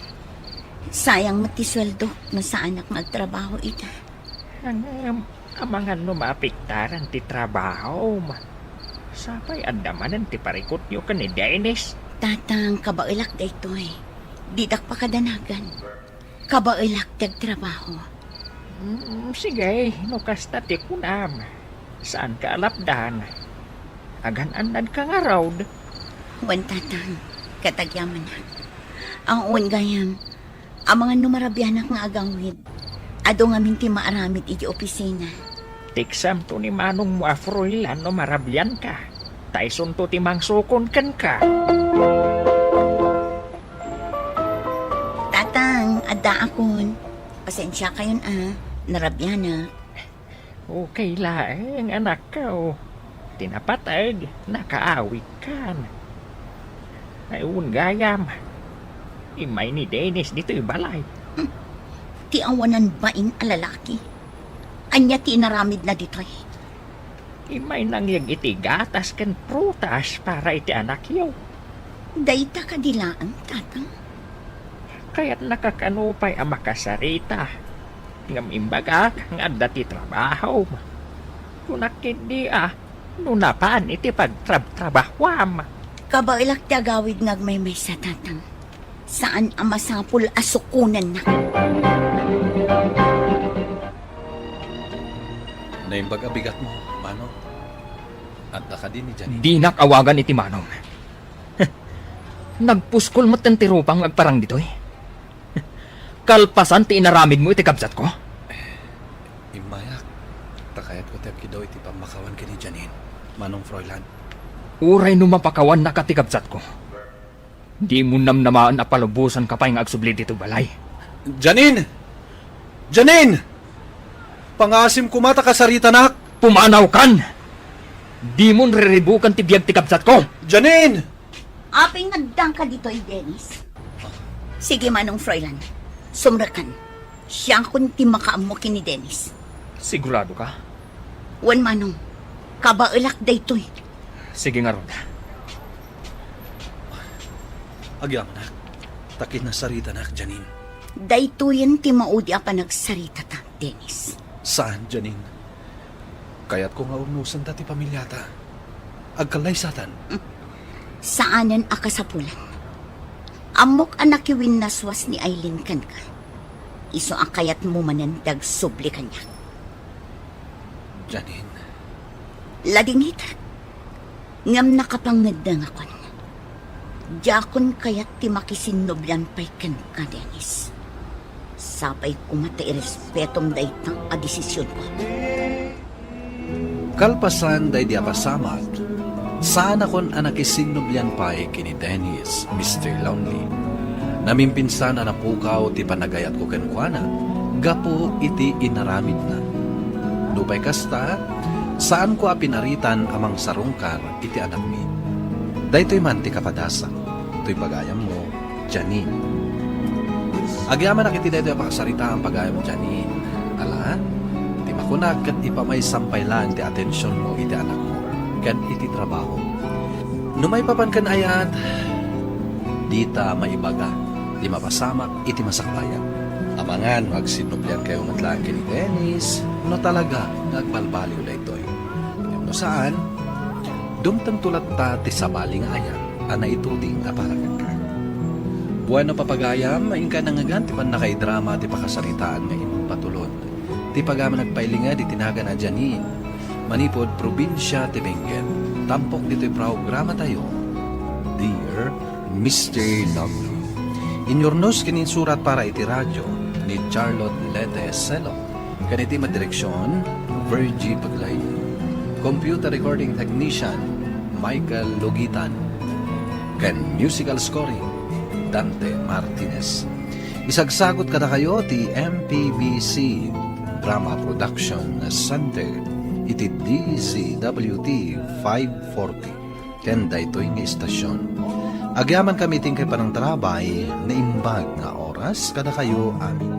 Sayang met ti sueldok no saanak nga agtrabaho ita. Ngem, amangan no maapektaran ti trabahom. Sapay adda manen ti parikutyo ken ni Dennis. Tatang, kabaelak daytoy. Didak pakadanagan. Kabaelak ti agtrabaho. Mm, sige, no kasta ti kunam. Saanka a lapdan. Agan-annadka ngarud. Wen, Tatang, ket agyamanak. Wen gayam, amangan no marabianak nga agawid. Adu ngamin ti maaramid iti opisina. Teksamto ni manongmo a Froilan no marabianka. Ta isunto ti mangsukon kenka. Tatang, addaakon. Pasensiakayon a, narabianak. Okay laeng, anakko. Ti napateg, nakaawigkan. Ay, wen gayam. Immay ni Dennis ditoy balay. Hmm. Ti awanan bain a lalaki. Ania ti inaramidna ditoy? Immay nangyeg iti gatas ken prutas para iti anakyo. Dayta kadi laeng, Tatang? Kayatnaka kano pay a makasarita. Ngem imbagak nga adda ti trabahom. Kunak ketdi a, no napan iti pagtrabtrabahuam. Kabaelak ti agawid nga agmaymaysa, Tatang. Saan a masapul a sukonennak. Naimbag a bigatmo, Manong. Adda kadi ni Janine? Dinak awagan iti Manong. Nagpuskol metten ti rupam nga agparang ditoy. Kalpasan ti inaramidmo iti kabsatko? Immayak, ta kayatko ti agkidaw iti pammakawan ken ni Janine, Manong Froilan. Uray no mapakawannaka ti kabsatko, dimo namnamaen a palubosanka pay nga agsubli ditoy balay. Janine! Janine! Pangaasim koma ta kasaritanak! Pumanawkan! Dimon riribukan ti biag ti kabsatko! Janine! Apay nga addanka ditoy, Dennis? Sige, Manong Froilan. Sumrekan. Siakon ti makaammo ken ni Dennis. Sigurado ka? Wen, Manong. Kabaelak daytoy. Sige ngarud. Agyamanak, ta kinasaritanak, Janine. Daytoyen ti maudi a panagsaritata, Dennis. Saan, Janine. Kayatko nga urnosenda ti pamiliata. Agkallaysatan. Saanen a kasapulan. Ammok a nakiwinnaswas ni Aileen kenka. Isu a kayatmo manen ti agsubli kaniak. Janine. Ladingitek. Ngem nakapangngeddengakon. Diakon kayat ti makisinnublian pay kenka, Dennis. Sapay koma ta irespetom dayta a desisionko. Kalpasan daydi a pasamak, saanakon a nakisinnublian pay ken ni Dennis, Mister Lonely. Namimpinsan a napukaw ti panagayatko kenkuana gapu iti inaramidna. Nupay kasta, saanko a pinaritan a mangsarungkar iti anakmi. Daytoy man ti kapadasak, toy pagayammo, Janine. Agyamanak iti daytoy a pakasaritaan, pagayam Janine. Ala, ti makunak ket ipamaysam pay laeng ti atensionmo iti anakmo ken iti trabaho. No maipapan ken ayat, dita maibaga ti mapasamak iti masakbayan. Amangan no agsinnubliankayo met laeng ken ni Dennis, no talaga nga agbalbaliw daytoy. Ngem no saan, dumtengto latta ti sabali nga ayat a naituding a para kenka. Bueno, papagayam, inka nangngegan ti pannakaidrama ti pakasaritaan nga impatulon ti pagayam a nagpailinged iti nagan a Janine, manipud probinsia ti Benguet, tampok ditoy programatayo, Dear Mister Lovely. Inyurnos ken insurat para iti radio ni Charlotte Lete Selo, ken iti madireksion, Virgie Paglain. Computer recording technician, Michael Logitan. Ken musical scoring, Dante Martinez. Isagsagut kadakayo ti M P B C Drama Production Center iti D Z W T five forty. Ken daytoy nga istasyon. Agyamankami ti inkay panangtarabay, naimbag nga oras kadakayo amin.